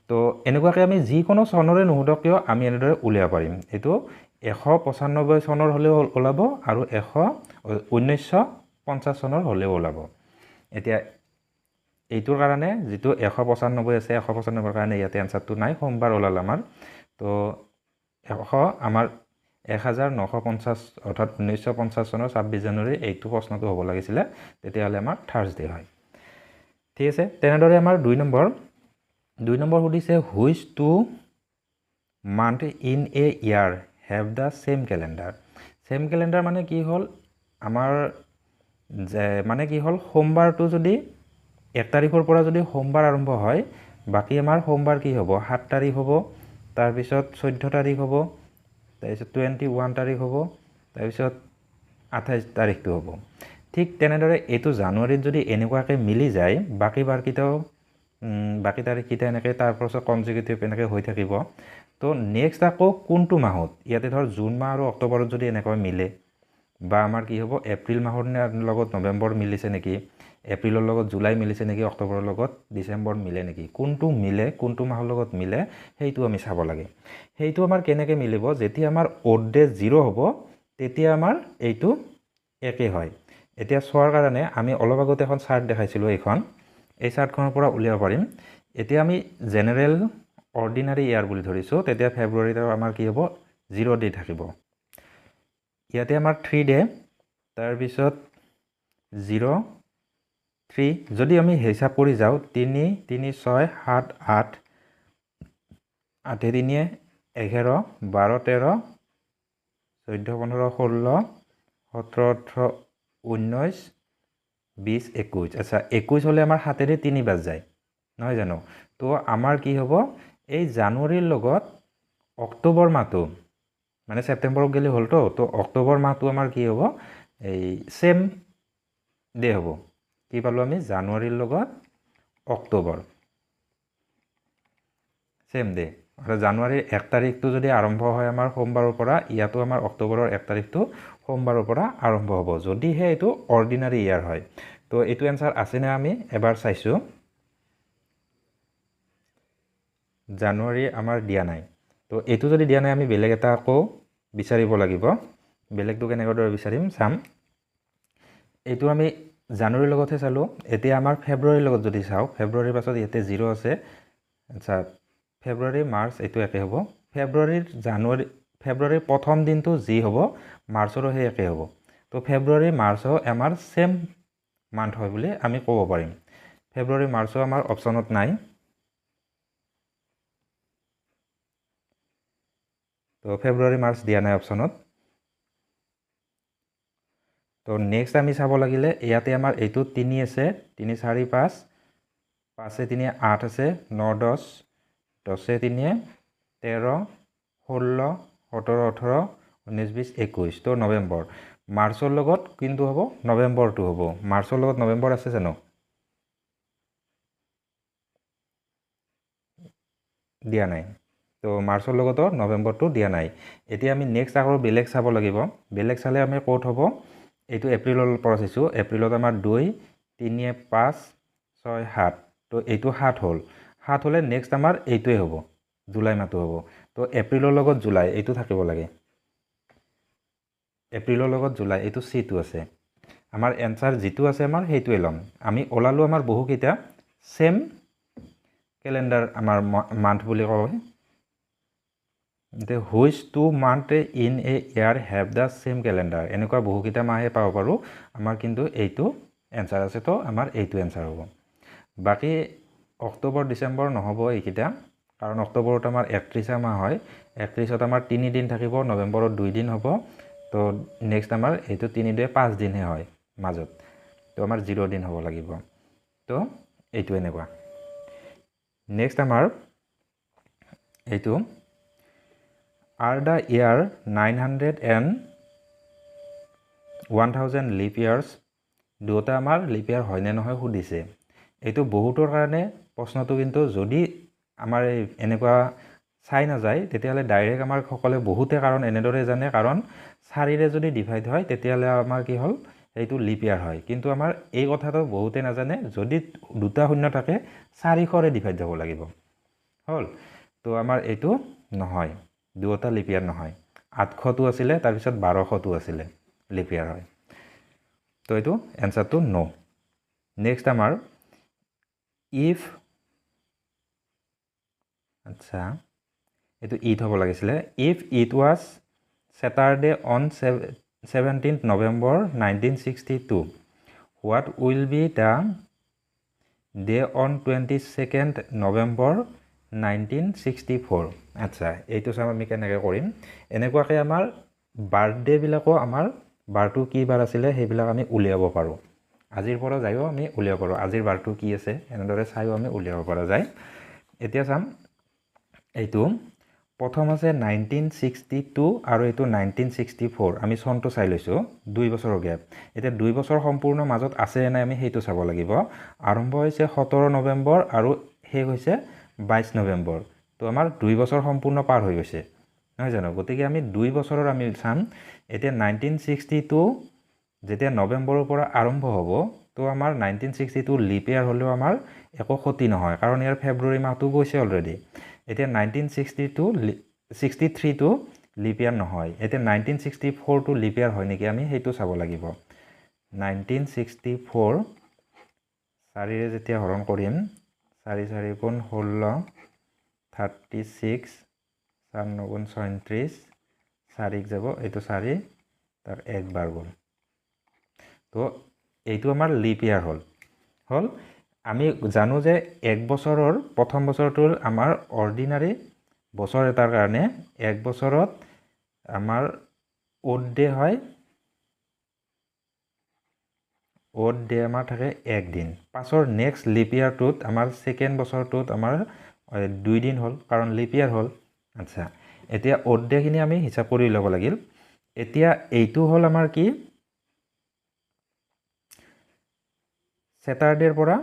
তো এনেকুৱাকৈ আমি যিকোনো চনৰে নুসুধক কিয় আমি এনেদৰে উলিয়াব পাৰিম। এইটো 195 চনৰ হ'লেও ওলাব আৰু 1950 চনৰ হ'লেও ওলাব। এতিয়া এইটোৰ কাৰণে যিটো 195 আছে, 195ৰ কাৰণে ইয়াতে এনচাৰটো নাই, সোমবাৰ ওলাল আমাৰ। তো আমাৰ 1950 অৰ্থাৎ 1950 চনৰ 26 জানুৱাৰী এইটো প্ৰশ্নটো হ'ব লাগিছিলে, তেতিয়াহ'লে আমাৰ থাৰ্ছডে হয়। ঠিক আছে, তেনেদৰে আমাৰ 2 নম্বৰ সুধিছে, which 2 month in a year have the same calendar. Same calendar মানে কি হ'ল, আমাৰ যে মানে কি হ'ল, সোমবাৰটো যদি 1 তাৰিখৰ পৰা যদি সোমবাৰ আৰম্ভ হয়, বাকী আমাৰ সোমবাৰ কি হ'ব, 7 তাৰিখ হ'ব, তাৰপিছত 14 তাৰিখ হ'ব, তাৰপিছত 21 তাৰিখ হ'ব, তাৰপিছত 28 তাৰিখটো হ'ব। ঠিক তেনেদৰে এইটো জানুৱাৰীত যদি এনেকুৱাকৈ মিলি যায়, বাকী বাৰকেইটাও বাকী তাৰিখকেইটা এনেকৈ তাৰপাছত কনজিকিউটিভ এনেকৈ হৈ থাকিব। তো নেক্সট আকৌ কোনটো মাহত, ইয়াতে ধৰ জুন মাহ আৰু অক্টোবৰত যদি এনেকৈ মিলে, বা আমাৰ কি হ'ব, এপ্ৰিল মাহৰ লগত নৱেম্বৰ মিলিছে নেকি, এপ্ৰিলৰ লগত জুলাই মিলিছে নেকি, অক্টোবৰৰ লগত ডিচেম্বৰ মিলে নেকি, কোনটো মিলে, কোনটো মাহৰ লগত মিলে সেইটো আমি চাব লাগে। সেইটো আমাৰ কেনেকৈ মিলিব, যেতিয়া আমাৰ অ'ড ডে 0 হ'ব তেতিয়া আমাৰ এইটো একে হয়। এতিয়া চোৱাৰ কাৰণে আমি অলপ আগতে এখন চাৰ্ট দেখাইছিলোঁ, এইখন, এই চাৰ্টখনৰ পৰা উলিয়াব পাৰিম। এতিয়া আমি জেনেৰেল অৰ্ডিনাৰী ইয়াৰ বুলি ধৰিছোঁ, তেতিয়া ফেব্ৰুৱাৰীত আমাৰ কি হ'ব, 0 ডে থাকিব। ইয়াতে আমাৰ 3 ডে, তাৰপিছত 0 3, যদি আমি হিচাপ কৰি যাওঁ, 3 3 6 7 8, 8 3 11, 12 13, 14 15 16, 17 18 19, 20 21। আচ্ছা, 21 হ'লে আমাৰ 7-এৰে 3 বাজ যায়, নহয় জানো? তো আমাৰ কি হ'ব, এই জানুৱাৰীৰ লগত অক্টোবৰ মাহটো, মানে ছেপ্টেম্বৰত গ'লে হ'লতো, তো অক্টোবৰ মাহটো আমাৰ কি হ'ব, এই ছেম ডে হ'ব। কি পালোঁ আমি, জানুৱাৰীৰ লগত অক্টোবৰ ছেম ডে। অৰ্থাৎ জানুৱাৰীৰ 1 তাৰিখটো যদি আৰম্ভ হয় আমাৰ সোমবাৰৰ পৰা, ইয়াতো আমাৰ অক্টোবৰৰ 1 তাৰিখটো সোমবাৰৰ পৰা আৰম্ভ হ'ব, যদিহে এইটো অৰ্ডিনাৰী ইয়াৰ হয়। তো এইটো এনচাৰ আছেনে আমি এবাৰ চাইছোঁ। জানুৱাৰী আমাৰ দিয়া নাই। তো এইটো যদি দিয়া নাই আমি বেলেগ এটা আকৌ বিচাৰিব লাগিব। বেলেগটো কেনেকৈ দৰে বিচাৰিম চাম। এইটো আমি জানুৱাৰীৰ লগতহে চালোঁ, এতিয়া আমাৰ ফেব্ৰুৱাৰীৰ লগত যদি চাওঁ, ফেব্ৰুৱাৰীৰ পাছত ইয়াতে জিৰ' আছে। আচ্ছা, ফেব্ৰুৱাৰী মাৰ্চ এইটো একে হ'ব। ফেব্ৰুৱাৰীৰ প্ৰথম দিনটো যি হ'ব মাৰ্চৰো সেই একে হ'ব। তো ফেব্ৰুৱাৰী মাৰ্চো আমাৰ ছেম মান্থ হয় বুলি আমি ক'ব পাৰিম। ফেব্ৰুৱাৰী মাৰ্চো আমাৰ অপশ্যনত নাই। তো ফেব্ৰুৱাৰী মাৰ্চ দিয়া নাই অপশ্যনত। তো নেক্সট আমি চাব লাগিলে ইয়াতে আমাৰ এইটো 3 আছে, 3 4 5, 5 3 8 আছে, 9 10, 10 3 13 16 17 18 19 20 21। তো নৱেম্বৰ মাৰ্চৰ লগত কিন্তু হ'ব নৱেম্বৰটো হ'ব। মাৰ্চৰ লগত নৱেম্বৰ আছে জানো? দিয়া নাই। তো মাৰ্চৰ লগতো নৱেম্বৰটো দিয়া নাই। এতিয়া আমি নেক্সট আকৌ বেলেগ চাব লাগিব। বেলেগ চালে আমি ক'ত হ'ব, এইটো এপ্ৰিলৰ পৰা চাইছোঁ। এপ্ৰিলত আমাৰ 2 3 5 6 7, তো এইটো 7 হ'ল। 7 হ'লে নেক্সট আমাৰ এইটোৱে হ'ব, জুলাই মাহটো হ'ব। তো এপ্ৰিলৰ লগত জুলাই এইটো থাকিব লাগে। এপ্ৰিলৰ লগত জুলাই এইটো চিটো আছে। আমাৰ এনচাৰ যিটো আছে আমাৰ সেইটোৱে ল'ম। আমি ওলালোঁ আমাৰ বহুকেইটা ছেম কেলেণ্ডাৰ আমাৰ মান্থ বুলি কয়। Which two month in a year have the same calendar, এনেকুৱা বহুকেইটা মাহে পাব পাৰোঁ আমাৰ, কিন্তু এইটো এনচাৰ আছে, তো আমাৰ এইটো এনচাৰ হ'ব। বাকী অক্টোবৰ ডিচেম্বৰ নহ'ব এইকেইটা, কাৰণ অক্টোবৰত আমাৰ 31 মাহ হয়, 31ত আমাৰ 3 দিন থাকিব, নৱেম্বৰত 2 দিন হ'ব। তো নেক্সট আমাৰ এইটো 3 2 5 দিনহে হয় মাজত, তো আমাৰ 0 দিন হ'ব লাগিব। তো এইটো এনেকুৱা। নেক্সট আমাৰ এইটো are the year 900 and 1000 leap years, দুয়োটা আমাৰ লিপ ইয়াৰ হয়নে নহয় সুধিছে। এইটো বহুতৰ কাৰণে প্ৰশ্নটো, কিন্তু যদি আমাৰ এই এনেকুৱা চাই নাযায় তেতিয়াহ'লে ডাইৰেক্ট আমাৰ সকলোৱে বহুতে কাৰণ এনেদৰে জানে, কাৰণ 4ৰে যদি ডিভাইড হয় তেতিয়াহ'লে আমাৰ কি হ'ল, সেইটো লিপ ইয়াৰ হয়। কিন্তু আমাৰ এই কথাটো বহুতে নাজানে, যদি দুটা শূন্য থাকে 400ৰে ডিভাইড যাব লাগিব হ'ল। তো আমাৰ এইটো নহয়, দুয়োটা লিপ ইয়াৰ নহয়। 800টো আছিলে, তাৰপিছত 1200টো আছিলে লিপ ইয়াৰ হয়। তো এইটো এনচাৰটো ন'। নেক্সট আমাৰ if, আচ্ছা এইটো it হ'ব লাগিছিলে। If it was Saturday on 17 November 1962, what will be the day on 22 November 1964। আচ্ছা, এইটো চাম আমি কেনেকৈ কৰিম। এনেকুৱাকৈ আমাৰ বাৰ্থডেবিলাকো আমাৰ বাৰটো কি বাৰ আছিলে সেইবিলাক আমি উলিয়াব পাৰোঁ। আজিৰ পৰা যায়ো আমি উলিয়াব পাৰোঁ, আজিৰ বাৰটো কি আছে এনেদৰে চায়ো আমি উলিয়াব পৰা যায়। এতিয়া চাম এইটো প্ৰথম আছে 1962 আৰু এইটো 1964, আমি চনটো চাই লৈছোঁ, 2 বছৰৰ গেপ। এতিয়া 2 বছৰ সম্পূৰ্ণ মাজত আছে নাই আমি সেইটো চাব লাগিব। আৰম্ভ হৈছে 17 নৱেম্বৰ আৰু শেষ হৈছে 22 নৱেম্বৰ, তো আমাৰ 2 বছৰ সম্পূৰ্ণ পাৰ হৈ গৈছে নহয় জানো? গতিকে আমি 2 বছৰৰ আমি চাম। এতিয়া 1962 যেতিয়া নৱেম্বৰৰ পৰা আৰম্ভ হ'ব, তো আমাৰ 1962 লিপ ইয়াৰ হ'লেও আমাৰ একো ক্ষতি নহয়, কাৰণ ইয়াৰ ফেব্ৰুৱাৰী মাহটো গৈছে অলৰেডি। এতিয়া 1963টো লিপ ইয়াৰ নহয়। এতিয়া 1964টো লিপ ইয়াৰ হয় নেকি আমি সেইটো চাব লাগিব। 1964 4ৰে যেতিয়া হৰণ কৰিম, 4 4 গুণ 16, 36, 4 9 গুণ 36, 4 যাব এইটো 4, তাৰ একবাৰ গ'ল। তো এইটো আমাৰ লিপ ইয়াৰ হ'ল। হ'ল আমি জানো যে এক বছৰৰ প্ৰথম বছৰটোৰ আমাৰ অৰ্ডিনাৰী বছৰ এটাৰ কাৰণে এক বছৰত আমাৰ অ'ড ডে হয়, অ'ড ডে আমাৰ থাকে 1 দিন। পাছৰ নেক্সট লিপ ইয়াৰটোত আমাৰ ছেকেণ্ড বছৰটোত আমাৰ 2 দিন হ'ল, কাৰণ লিপ ইয়াৰ হ'ল। আচ্ছা, এতিয়া অ'ড ডেখিনি আমি হিচাপ কৰি ল'ব লাগিল। এতিয়া এইটো হ'ল আমাৰ কি, ছেটাৰডেৰ পৰা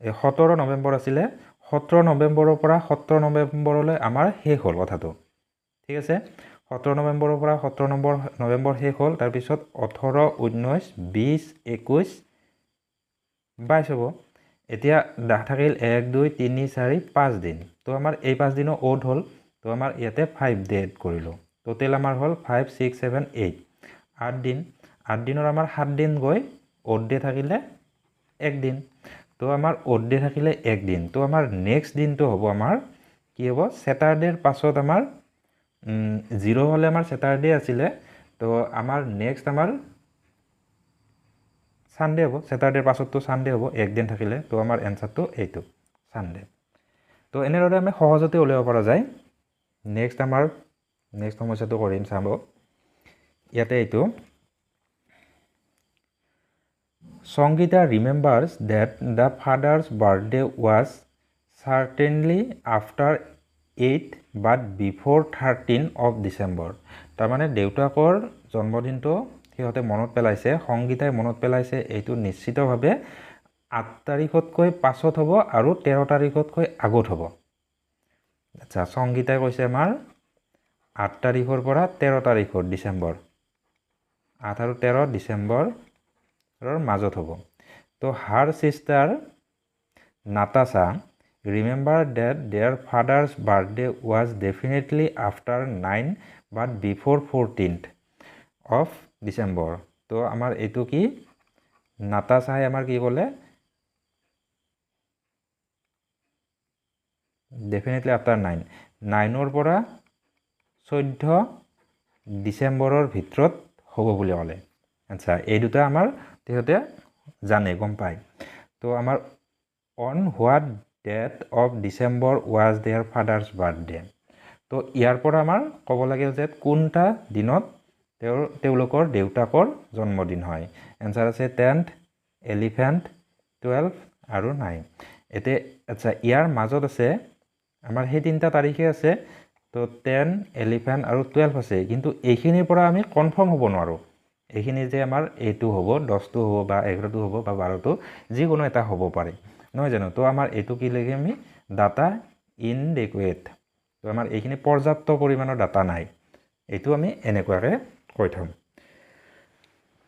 17 নৱেম্বৰ আছিলে, 17 নৱেম্বৰৰ পৰা 17 নৱেম্বৰলৈ আমাৰ শেষ হ'ল কথাটো, ঠিক আছে। 17 নৱেম্বৰৰ পৰা 17 নৱেম্বৰ শেষ হ'ল, তাৰপিছত 18 19 20 21 22 হ'ব। এতিয়া থাকিল 1 2 3 4 5 দিন। তো আমাৰ এই 5 দিনো অ'ড হ'ল, তো আমাৰ ইয়াতে 5 ডে এড কৰিলোঁ। টোটেল আমাৰ হ'ল 5 6 7 8, 8 দিন। 8 দিনৰ আমাৰ 7 দিন গৈ অ'ড ডে থাকিলে 1 দিন। তো আমাৰ অ'ড ডে থাকিলে 1 দিন। তো আমাৰ নেক্সট দিনটো হ'ব আমাৰ কি হ'ব, ছেটাৰডেৰ পাছত আমাৰ 0 হ'লে আমাৰ ছেটাৰডে আছিলে, তো আমাৰ নেক্সট আমাৰ ছানডে হ'ব। ছেটাৰডেৰ পাছততো ছানডে হ'ব, একদিন থাকিলে। তো আমাৰ এনচাৰটো এইটো ছানডে। তো এনেদৰে আমি সহজতে উলিয়াব পৰা যায়। নেক্সট আমাৰ নেক্সট সমস্যাটো কৰিম, চাব ইয়াতে এইটো Sangeeta remembers that the father's birthday was certainly after 8 but before 13 of December. তাৰমানে দেউতাকৰ জন্মদিনটো সিহঁতে মনত পেলাইছে, সংগীতাই মনত পেলাইছে, এইটো নিশ্চিতভাৱে 8 তাৰিখতকৈ পাছত হ'ব আৰু 13 তাৰিখতকৈ আগত হ'ব। আচ্ছা, সংগীতাই কৈছে আমাৰ 8 তাৰিখৰ পৰা 13 তাৰিখৰ ডিচেম্বৰ, 8 আৰু 13 ডিচেম্বৰৰ মাজত হ'ব। তো her sister Natasha remember that their father's birthday was definitely after 9 but before 14th of December. তো আমাৰ এইটো কি, নাতাশাই আমাৰ কি ক'লে, ডেফিনেটলি আফটাৰ 9, 9ৰ পৰা 14 ডিচেম্বৰৰ ভিতৰত হ'ব বুলি ক'লে। আচ্ছা, এই দুটা আমাৰ সিহঁতে জানে, গম পায়। তো আমাৰ on what date of December was their father's birthday. তো ইয়াৰ পৰা আমাৰ ক'ব লাগে যে কোনটা দিনত তেওঁলোকৰ দেউতাকৰ জন্মদিন হয়। এনচাৰ আছে 10th, elephant, 12 আৰু 9। এতিয়া আচ্ছা, ইয়াৰ মাজত আছে আমাৰ সেই তিনিটা তাৰিখে আছে, তো 10, এলিফেণ্ট আৰু 12 আছে, কিন্তু এইখিনিৰ পৰা আমি কনফাৰ্ম হ'ব নোৱাৰোঁ এইখিনি যে আমাৰ এইটো হ'ব, 10টো হ'ব বা 11টো হ'ব বা 12টো, যিকোনো এটা হ'ব পাৰে, নহয় জানো? তো আমাৰ এইটো কি লাগে, আমি ডাটা ইনডেকুৱেট, তো আমাৰ এইখিনি পৰ্যাপ্ত পৰিমাণৰ ডাটা নাই, এইটো আমি এনেকুৱাকৈ কৈ থ'ম।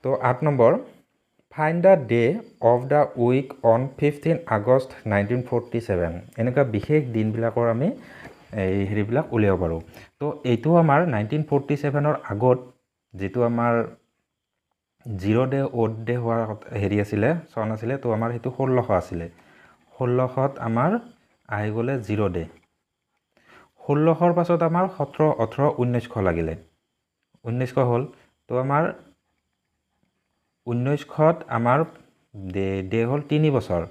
তো 8 number, find the day of the week on 15 August 1947। এনেকুৱা বিশেষ দিনবিলাকৰ আমি এই হেৰিবিলাক উলিয়াব পাৰোঁ। তো এইটো আমাৰ 1947ৰ আগত যিটো আমাৰ 0 ডে অ'ড ডে হোৱাৰ হেৰি আছিলে, চন আছিলে, তো আমাৰ সেইটো 1600 আছিলে। 1600ত আমাৰ আহি গ'লে 0 ডে। 1600ৰ পাছত আমাৰ 17, 18, 1900 লাগিলে, 1900 হ'ল। তো আমাৰ 1900ত আমাৰ ডে হ'ল 3 বছৰ,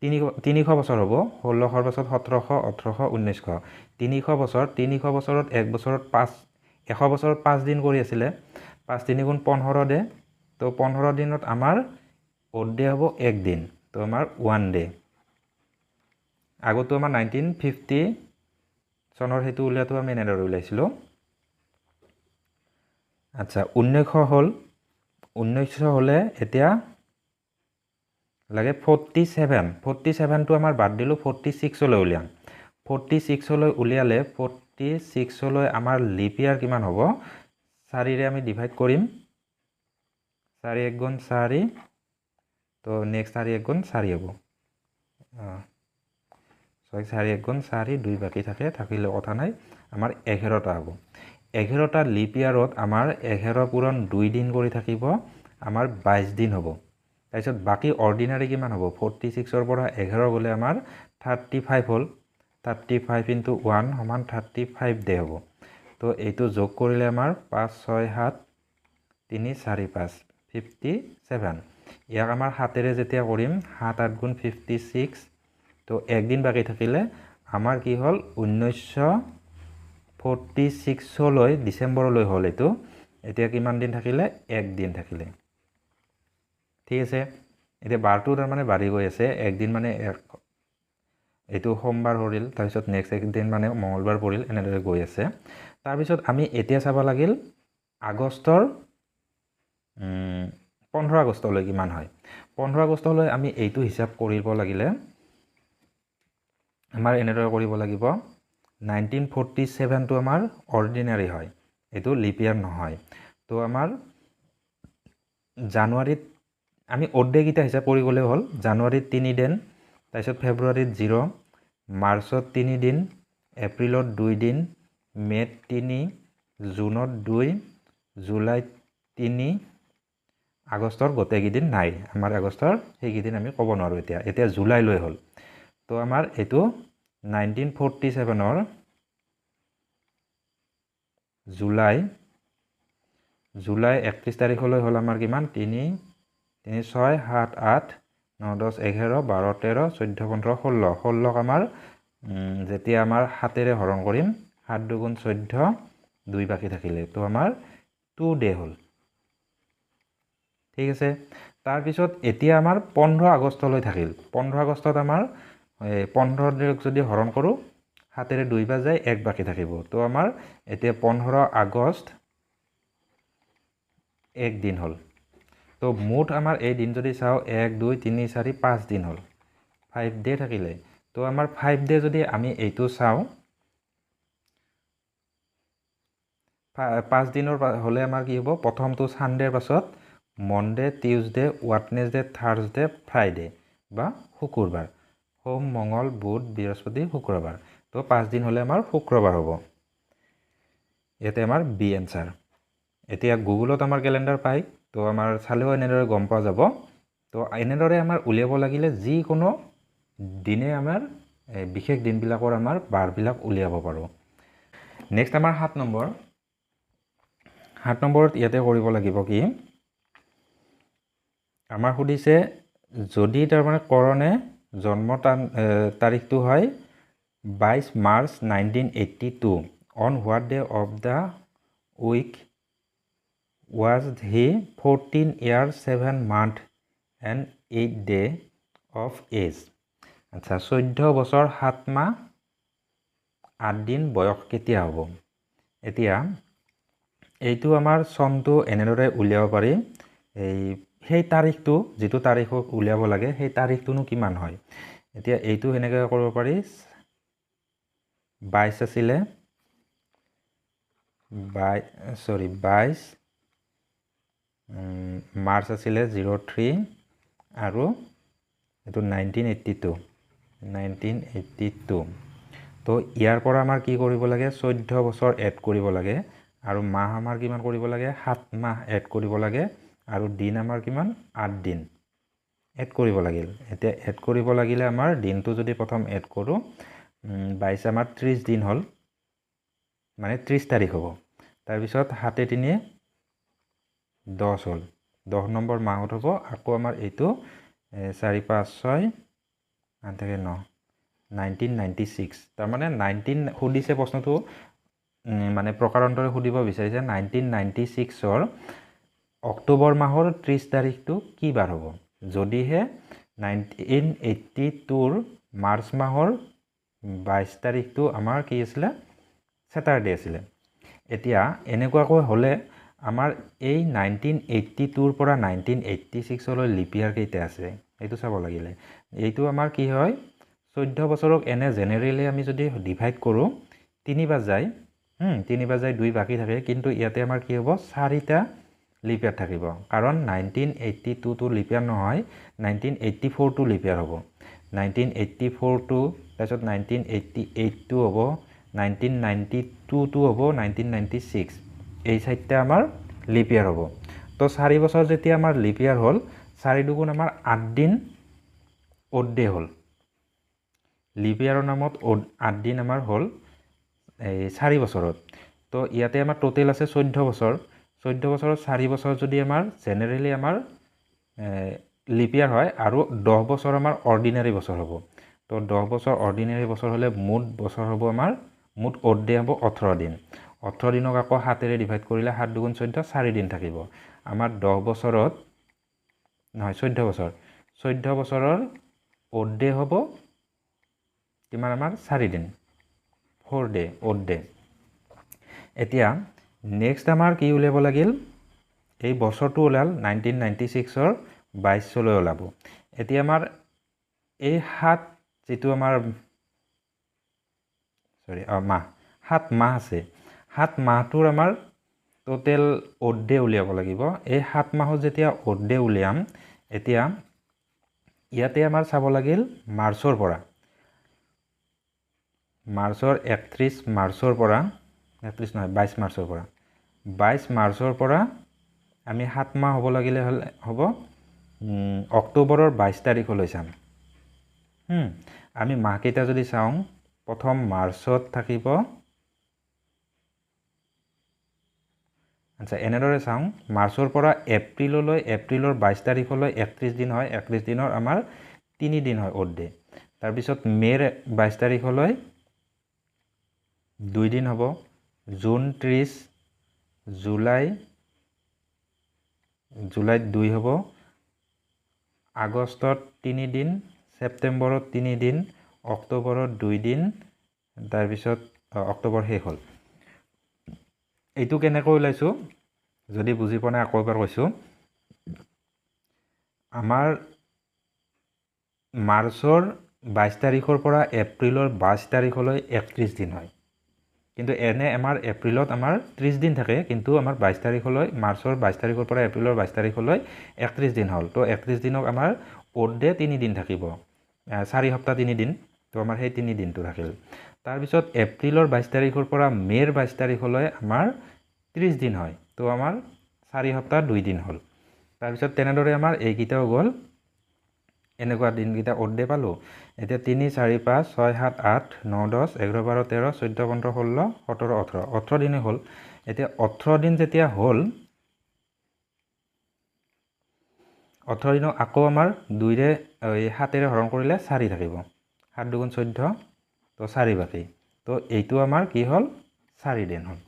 300 বছৰ হ'ব। 1600ৰ পাছত 1700, 1800, 1900, 300 বছৰ। 300 বছৰত এক বছৰত 5, 100 বছৰত 5 দিন কৰি আছিলে, 5 3 গুণ 15 ডে। তো 15 দিনত আমাৰ অ'ড ডে হ'ব 1 দিন, তো আমাৰ 1 ডে। আগতো আমাৰ 1950 চনৰ সেইটো উলিয়াটো আমি এনেদৰে উলিয়াইছিলোঁ। আচ্ছা, 1900 হ'ল, 1900 হ'লে এতিয়া লাগে 47, 47টো আমাৰ বাদ দিলোঁ, 46লৈ উলিয়াম। 46লৈ উলিয়ালে 46লৈ আমাৰ লিপ ইয়াৰ কিমান হ'ব, 4ৰে আমি ডিভাইড কৰিম, 4 1 গুণ 4, তো নেক্সট 4 1 গুণ 4 হ'ব, 6 4 1 গুণ 4, 2 বাকী থাকে, থাকিলে কথা নাই, আমাৰ 11টা হ'ব। 11টা লিপ ইয়াৰত আমাৰ 11 পূৰণ 2 দিন কৰি থাকিব, আমাৰ 22 দিন হ'ব। তাৰপিছত বাকী অৰ্ডিনাৰী কিমান হ'ব, 46ৰ পৰা 11 গ'লে আমাৰ 35 হ'ল, 35 ইনটু 1 সমান 35 ডে হ'ব। তো এইটো যোগ কৰিলে আমাৰ 5 6 7 3 4 5, 57। ইয়াক আমাৰ 7ৰে যেতিয়া কৰিম, 7 8 গুণ 56, তো একদিন বাকী থাকিলে আমাৰ কি হ'ল, 1946লৈ ডিচেম্বৰলৈ হ'ল এইটো। এতিয়া কিমান দিন থাকিলে, 1 দিন থাকিলে। ঠিক আছে, এতিয়া বাৰটো তাৰমানে বাঢ়ি গৈ আছে, একদিন মানে এইটো সোমবাৰ পৰিল, তাৰপিছত নেক্সট একদিন মানে মঙলবাৰ পৰিল, এনেদৰে গৈ আছে। তাৰপিছত আমি এতিয়া চাব লাগিল আগষ্টৰ 15 আগষ্টলৈ কিমান হয়। 15 আগষ্টলৈ আমি এইটো হিচাপ কৰিব লাগিলে আমাৰ এনেদৰে কৰিব লাগিব, 1947টো আমাৰ অৰ্ডিনাৰী হয়, এইটো লিপ ইয়াৰ নহয়। তো আমাৰ জানুৱাৰীত আমি অ'ড ডেকেইটা হিচাপ কৰি গ'লে হ'ল, জানুৱাৰীত 3 দিন, তাৰপিছত ফেব্ৰুৱাৰীত 0, মাৰ্চত 3 দিন, এপ্ৰিলত 2 দিন, মে'ত 3, জুনত 2, জুলাইত 3, আগষ্টৰ গোটেইকেইদিন নাই। আমাৰ আগষ্টৰ সেইকেইদিন আমি ক'ব নোৱাৰোঁ এতিয়া, এতিয়া জুলাইলৈ হ'ল। তো আমাৰ এইটো 1947ৰ জুলাই 31 তাৰিখলৈ হ'ল আমাৰ কিমান? 3 3 6 7 8 9 10 11 12 13 14 15 16। 16ক আমাৰ যেতিয়া আমাৰ 7-ৰে হৰণ কৰিম, 7 দুগুণ 14, 2 বাকী থাকিলে, তো আমাৰ 2 ডে হ'ল। ঠিক আছে। তাৰপিছত এতিয়া আমাৰ 15 আগষ্টলৈ থাকিল। 15 আগষ্টত আমাৰ 15 দিনক যদি হৰণ কৰোঁ, 7-ৰে 2 বাৰ যায়, 1 বাকী থাকিব। তো আমাৰ এতিয়া 15 আগষ্ট 1 দিন হ'ল। তো মুঠ আমাৰ এই দিন যদি চাওঁ, 1 2 3 4 5 দিন হ'ল, 5 ডে থাকিলে। তো আমাৰ 5 ডে যদি আমি এইটো চাওঁ, 5 দিনৰ হ'লে আমাৰ কি হ'ব? প্ৰথমটো ছানডেৰ পাছত Monday, Tuesday, Wednesday, Thursday, Friday বা শুকুৰবাৰ, সোম, মঙল, বুধ, বৃহস্পতি, শুক্ৰবাৰ। তো 5 দিন হ'লে আমাৰ শুক্ৰবাৰ হ'ব। ইয়াতে আমাৰ বি এনচাৰ। এতিয়া গুগলত আমাৰ কেলেণ্ডাৰ পায়, তো আমাৰ চালেও এনেদৰে গম পোৱা যাব। তো এনেদৰে আমাৰ উলিয়াব লাগিলে যিকোনো দিনে আমাৰ বিশেষ দিনবিলাকৰ আমাৰ বাৰবিলাক উলিয়াব পাৰোঁ। নেক্সট আমাৰ 7 নম্বৰ। 7 নম্বৰত ইয়াতে কৰিব লাগিব কি, আমাৰ সুধিছে যদি তাৰমানে কৰণে জন্ম তাৰিখটো হয় 22 March 1982, on what day of the week was he 14 year 7 month and 8 day of age. আচ্ছা, 14 বছৰ 7 মাহ 8 দিন বয়স কেতিয়া হ'ব? এতিয়া এইটো আমাৰ চনটো এনেদৰে উলিয়াব পাৰি, এই সেই তাৰিখটো যিটো তাৰিখক উলিয়াব লাগে সেই তাৰিখটোনো কিমান হয়। এতিয়া এইটো সেনেকৈ কৰিব পাৰি, 22 আছিলে, 22 মাৰ্চ আছিলে 03, আৰু এইটো 1982। তো ইয়াৰ পৰা আমাৰ কি কৰিব লাগে, 14 বছৰ এড কৰিব লাগে, আৰু মাহ আমাৰ কিমান কৰিব লাগে, 7 মাহ এড কৰিব লাগে, আৰু দিন আমাৰ কিমান, 8 দিন এড কৰিব লাগিল। এতিয়া এড কৰিব লাগিলে আমাৰ দিনটো যদি প্ৰথম এড কৰোঁ, 22 আমাৰ 30 দিন হ'ল, মানে 30 তাৰিখ হ'ব। তাৰপিছত 7 3 10 হ'ল, 10 নম্বৰ মাহত হ'ব। আকৌ আমাৰ এইটো 4 5 6 8 9, 1996। তাৰমানে 19 সুধিছে প্ৰশ্নটো, মানে প্ৰকাৰান্তৰে সুধিব বিচাৰিছে 1996ৰ অক্টোবৰ মাহৰ 30 তাৰিখটো কি বাৰ হ'ব, যদিহে 1982ৰ মাৰ্চ মাহৰ 22 তাৰিখটো আমাৰ কি আছিলে, ছেটাৰডে আছিলে। এতিয়া এনেকুৱাকৈ হ'লে আমাৰ এই 1982ৰ পৰা 1986লৈ লিপ ইয়াৰ কেইটা আছে এইটো চাব লাগিলে। এইটো আমাৰ কি হয়, 14 বছৰক এনে জেনেৰেলি আমি যদি ডিভাইড কৰোঁ, 3 বাৰ যায়, 3 বাৰ যায় 2 বাকী থাকে, কিন্তু ইয়াতে আমাৰ কি হ'ব, 4টা লিপ ইয়াৰ থাকিব, কাৰণ 1982টো লিপ ইয়াৰ নহয়, 1984টো লিপ ইয়াৰ হ'ব। 1984টো, তাৰপিছত 1988টো হ'ব, 1992টো হ'ব, 1996, এই 4টা আমাৰ লিপ ইয়াৰ হ'ব। তো 4 বছৰ যেতিয়া আমাৰ লিপ ইয়াৰ হ'ল, 4 দুগুণ আমাৰ 8 দিন অ'ড ডে হ'ল। লিপ ইয়াৰৰ নামত 8 দিন আমাৰ হ'ল এই 4 বছৰত। তো ইয়াতে আমাৰ টোটেল আছে 14 বছৰ। 14 বছৰত 4 বছৰ যদি আমাৰ জেনেৰেলি আমাৰ লিপ ইয়াৰ হয়, আৰু 10 বছৰ আমাৰ অৰ্ডিনাৰী বছৰ হ'ব। তো 10 বছৰ অৰ্ডিনাৰী বছৰ হ'লে মুঠ বছৰ হ'ব আমাৰ, মুঠ অ'ড ডে হ'ব 18 দিন। 18 দিনক আকৌ 7-ৰে ডিভাইড কৰিলে 7 দুগুণ 14, 4 দিন থাকিব। আমাৰ 10 বছৰত নহয়, 14 বছৰ, 14 বছৰৰ অ'ড ডে হ'ব কিমান আমাৰ, 4 দিন, 4 ডে অ'ড ডে। এতিয়া নেক্সট আমাৰ কি উলিয়াব লাগিল, এই বছৰটো ওলাল 1996ৰ 22লৈ ওলাব। এতিয়া আমাৰ এই 7 যিটো আমাৰ মাহ, 7 মাহ আছে, 7 মাহটোৰ আমাৰ টোটেল অ'ড ডে উলিয়াব লাগিব। এই 7 মাহত যেতিয়া অ'ড ডে উলিয়াম, এতিয়া ইয়াতে আমাৰ চাব লাগিল মাৰ্চৰ পৰা, মাৰ্চৰ 31 মাৰ্চৰ পৰা, 31 নহয় 22 মাৰ্চৰ পৰা, 22 মাৰ্চৰ পৰা আমি 7 মাহ হ'ব লাগিলে হ'ব অক্টোবৰৰ 22 তাৰিখলৈ চাম। আমি মাহকেইটা যদি চাওঁ, প্ৰথম মাৰ্চত থাকিব, আচ্ছা এনেদৰে চাওঁ, মাৰ্চৰ পৰা এপ্ৰিললৈ, এপ্ৰিলৰ 22 তাৰিখলৈ 31 দিন হয়, 31 দিনৰ আমাৰ 3 দিন হয় অ'ড ডে। তাৰপিছত মে'ৰ 22 তাৰিখলৈ 2 দিন হ'ব, জুন 30, জুলাই, জুলাইত 2 হ'ব, আগষ্টত 3 দিন, ছেপ্টেম্বৰত 3 দিন, অক্টোবৰত 2 দিন, তাৰপিছত অক্টোবৰ শেষ হ'ল। এইটো কেনেকৈ ওলাইছোঁ যদি বুজি পোৱা নাই আকৌ এবাৰ কৈছোঁ। আমাৰ মাৰ্চৰ 22 তাৰিখৰ পৰা এপ্ৰিলৰ 22 তাৰিখলৈ 31 দিন হয়, কিন্তু এনে আমাৰ এপ্ৰিলত আমাৰ 30 দিন থাকে, কিন্তু আমাৰ 22 তাৰিখলৈ, মাৰ্চৰ 22 তাৰিখৰ পৰা এপ্ৰিলৰ 22 তাৰিখলৈ 31 দিন হ'ল। তো 31 দিনক আমাৰ অ'ড ডে 3 দিন থাকিব, 4 সপ্তাহ 3 দিন, তো আমাৰ সেই 3 দিনটো থাকিল। তাৰপিছত এপ্ৰিলৰ 22 তাৰিখৰ পৰা মে'ৰ 22 তাৰিখলৈ আমাৰ 30 দিন হয়, তো আমাৰ 4 সপ্তাহ 2 দিন হ'ল। তাৰপিছত তেনেদৰে আমাৰ এইকেইটাও গ'ল, এনেকুৱা দিনকেইটা অ'ড ডে পালোঁ। এতিয়া 3 4 5 6 7 8 9 10 11 12 13 14 15 16 17 18, 18 দিনেই হ'ল। এতিয়া 18 দিন যেতিয়া হ'ল, 18 দিনক আকৌ আমাৰ 2ৰে 7ৰে হৰণ কৰিলে 4 থাকিব, 7 দুগুণ 14, তো 4 বাকী, তো এইটো আমাৰ কি হ'ল 4 দিন হ'ল।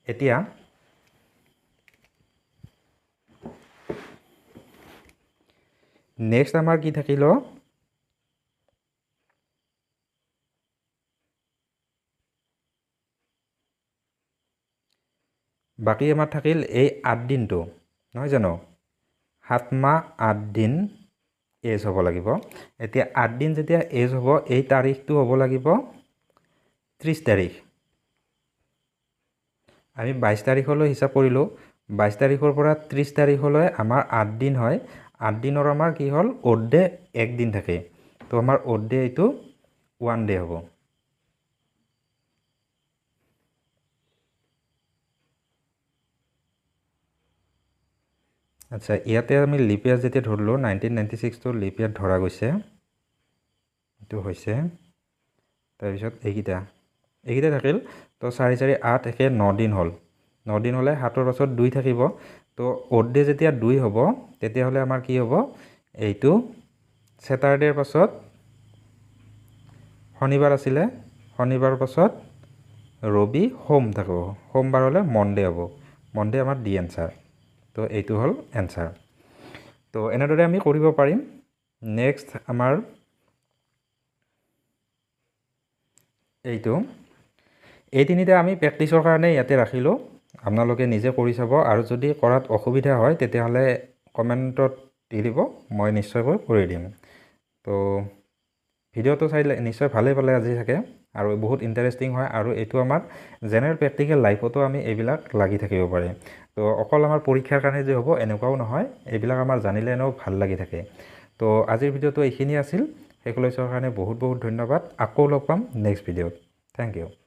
এতিয়া নেক্সট আমাৰ কি থাকিল, বাকী আমাৰ থাকিল এই 8 দিনটো, নহয় জানো? 7 মাহ 8 দিন এজ হ'ব লাগিব। এতিয়া 8 দিন যেতিয়া এজ হ'ব, এই তাৰিখটো হ'ব লাগিব 30 তাৰিখ। আমি 22 তাৰিখলৈ হিচাপ কৰিলোঁ, 22 তাৰিখৰ পৰা 30 তাৰিখলৈ আমাৰ 8 দিন হয়। 8 দিনৰ আমাৰ কি হ'ল, অ'ড ডে 1 দিন থাকে, তো আমাৰ অ'ড ডে এইটো 1 ডে হ'ব। আচ্ছা, ইয়াতে আমি লিপ ইয়াৰ যেতিয়া ধৰিলোঁ, 1996টো লিপ ইয়াৰ ধৰা গৈছে, এইটো হৈছে। তাৰপিছত এইকেইটা থাকিল, তো 4 4 8 একে 9 দিন হ'ল। 9 দিন হ'লে 7ৰ পাছত 2 থাকিব, তো অ'ড ডে যেতিয়া 2 হ'ব, তেতিয়াহ'লে আমাৰ কি হ'ব, এইটো ছেটাৰডেৰ পাছত শনিবাৰ আছিলে, শনিবাৰৰ পাছত ৰবি সোম থাকিব, সোমবাৰ হ'লে মনডে হ'ব, মনডে আমাৰ ডি এনচাৰ। তো এইটো হ'ল এনচাৰ। তো এনেদৰে আমি কৰিব পাৰিম। নেক্সট আমাৰ এইটো, এই তিনিটা আমি প্ৰেক্টিছৰ কাৰণে ইয়াতে ৰাখিলোঁ, আপোনালোকে নিজে কৰি চাব, আৰু যদি কৰাত অসুবিধা হয় তেতিয়াহ'লে কমেণ্টত দি দিব, মই নিশ্চয়কৈ কৰি দিম। তো ভিডিঅ'টো চাই নিশ্চয় ভালেই পালে আজি চাগে, আৰু বহুত ইণ্টাৰেষ্টিং হয়, আৰু এইটো আমাৰ জেনেৰেল প্ৰেক্টিকেল লাইফতো আমি এইবিলাক লাগি থাকিব পাৰে। তো অকল আমাৰ পৰীক্ষাৰ কাৰণে যে হ'ব এনেকুৱাও নহয়, এইবিলাক আমাৰ জানিলে এনেও ভাল লাগি থাকে। তো আজিৰ ভিডিঅ'টো এইখিনি আছিল, শেষলৈ চোৱাৰ কাৰণে বহুত বহুত ধন্যবাদ। আকৌ লগ পাম নেক্সট ভিডিঅ'ত। Thank you.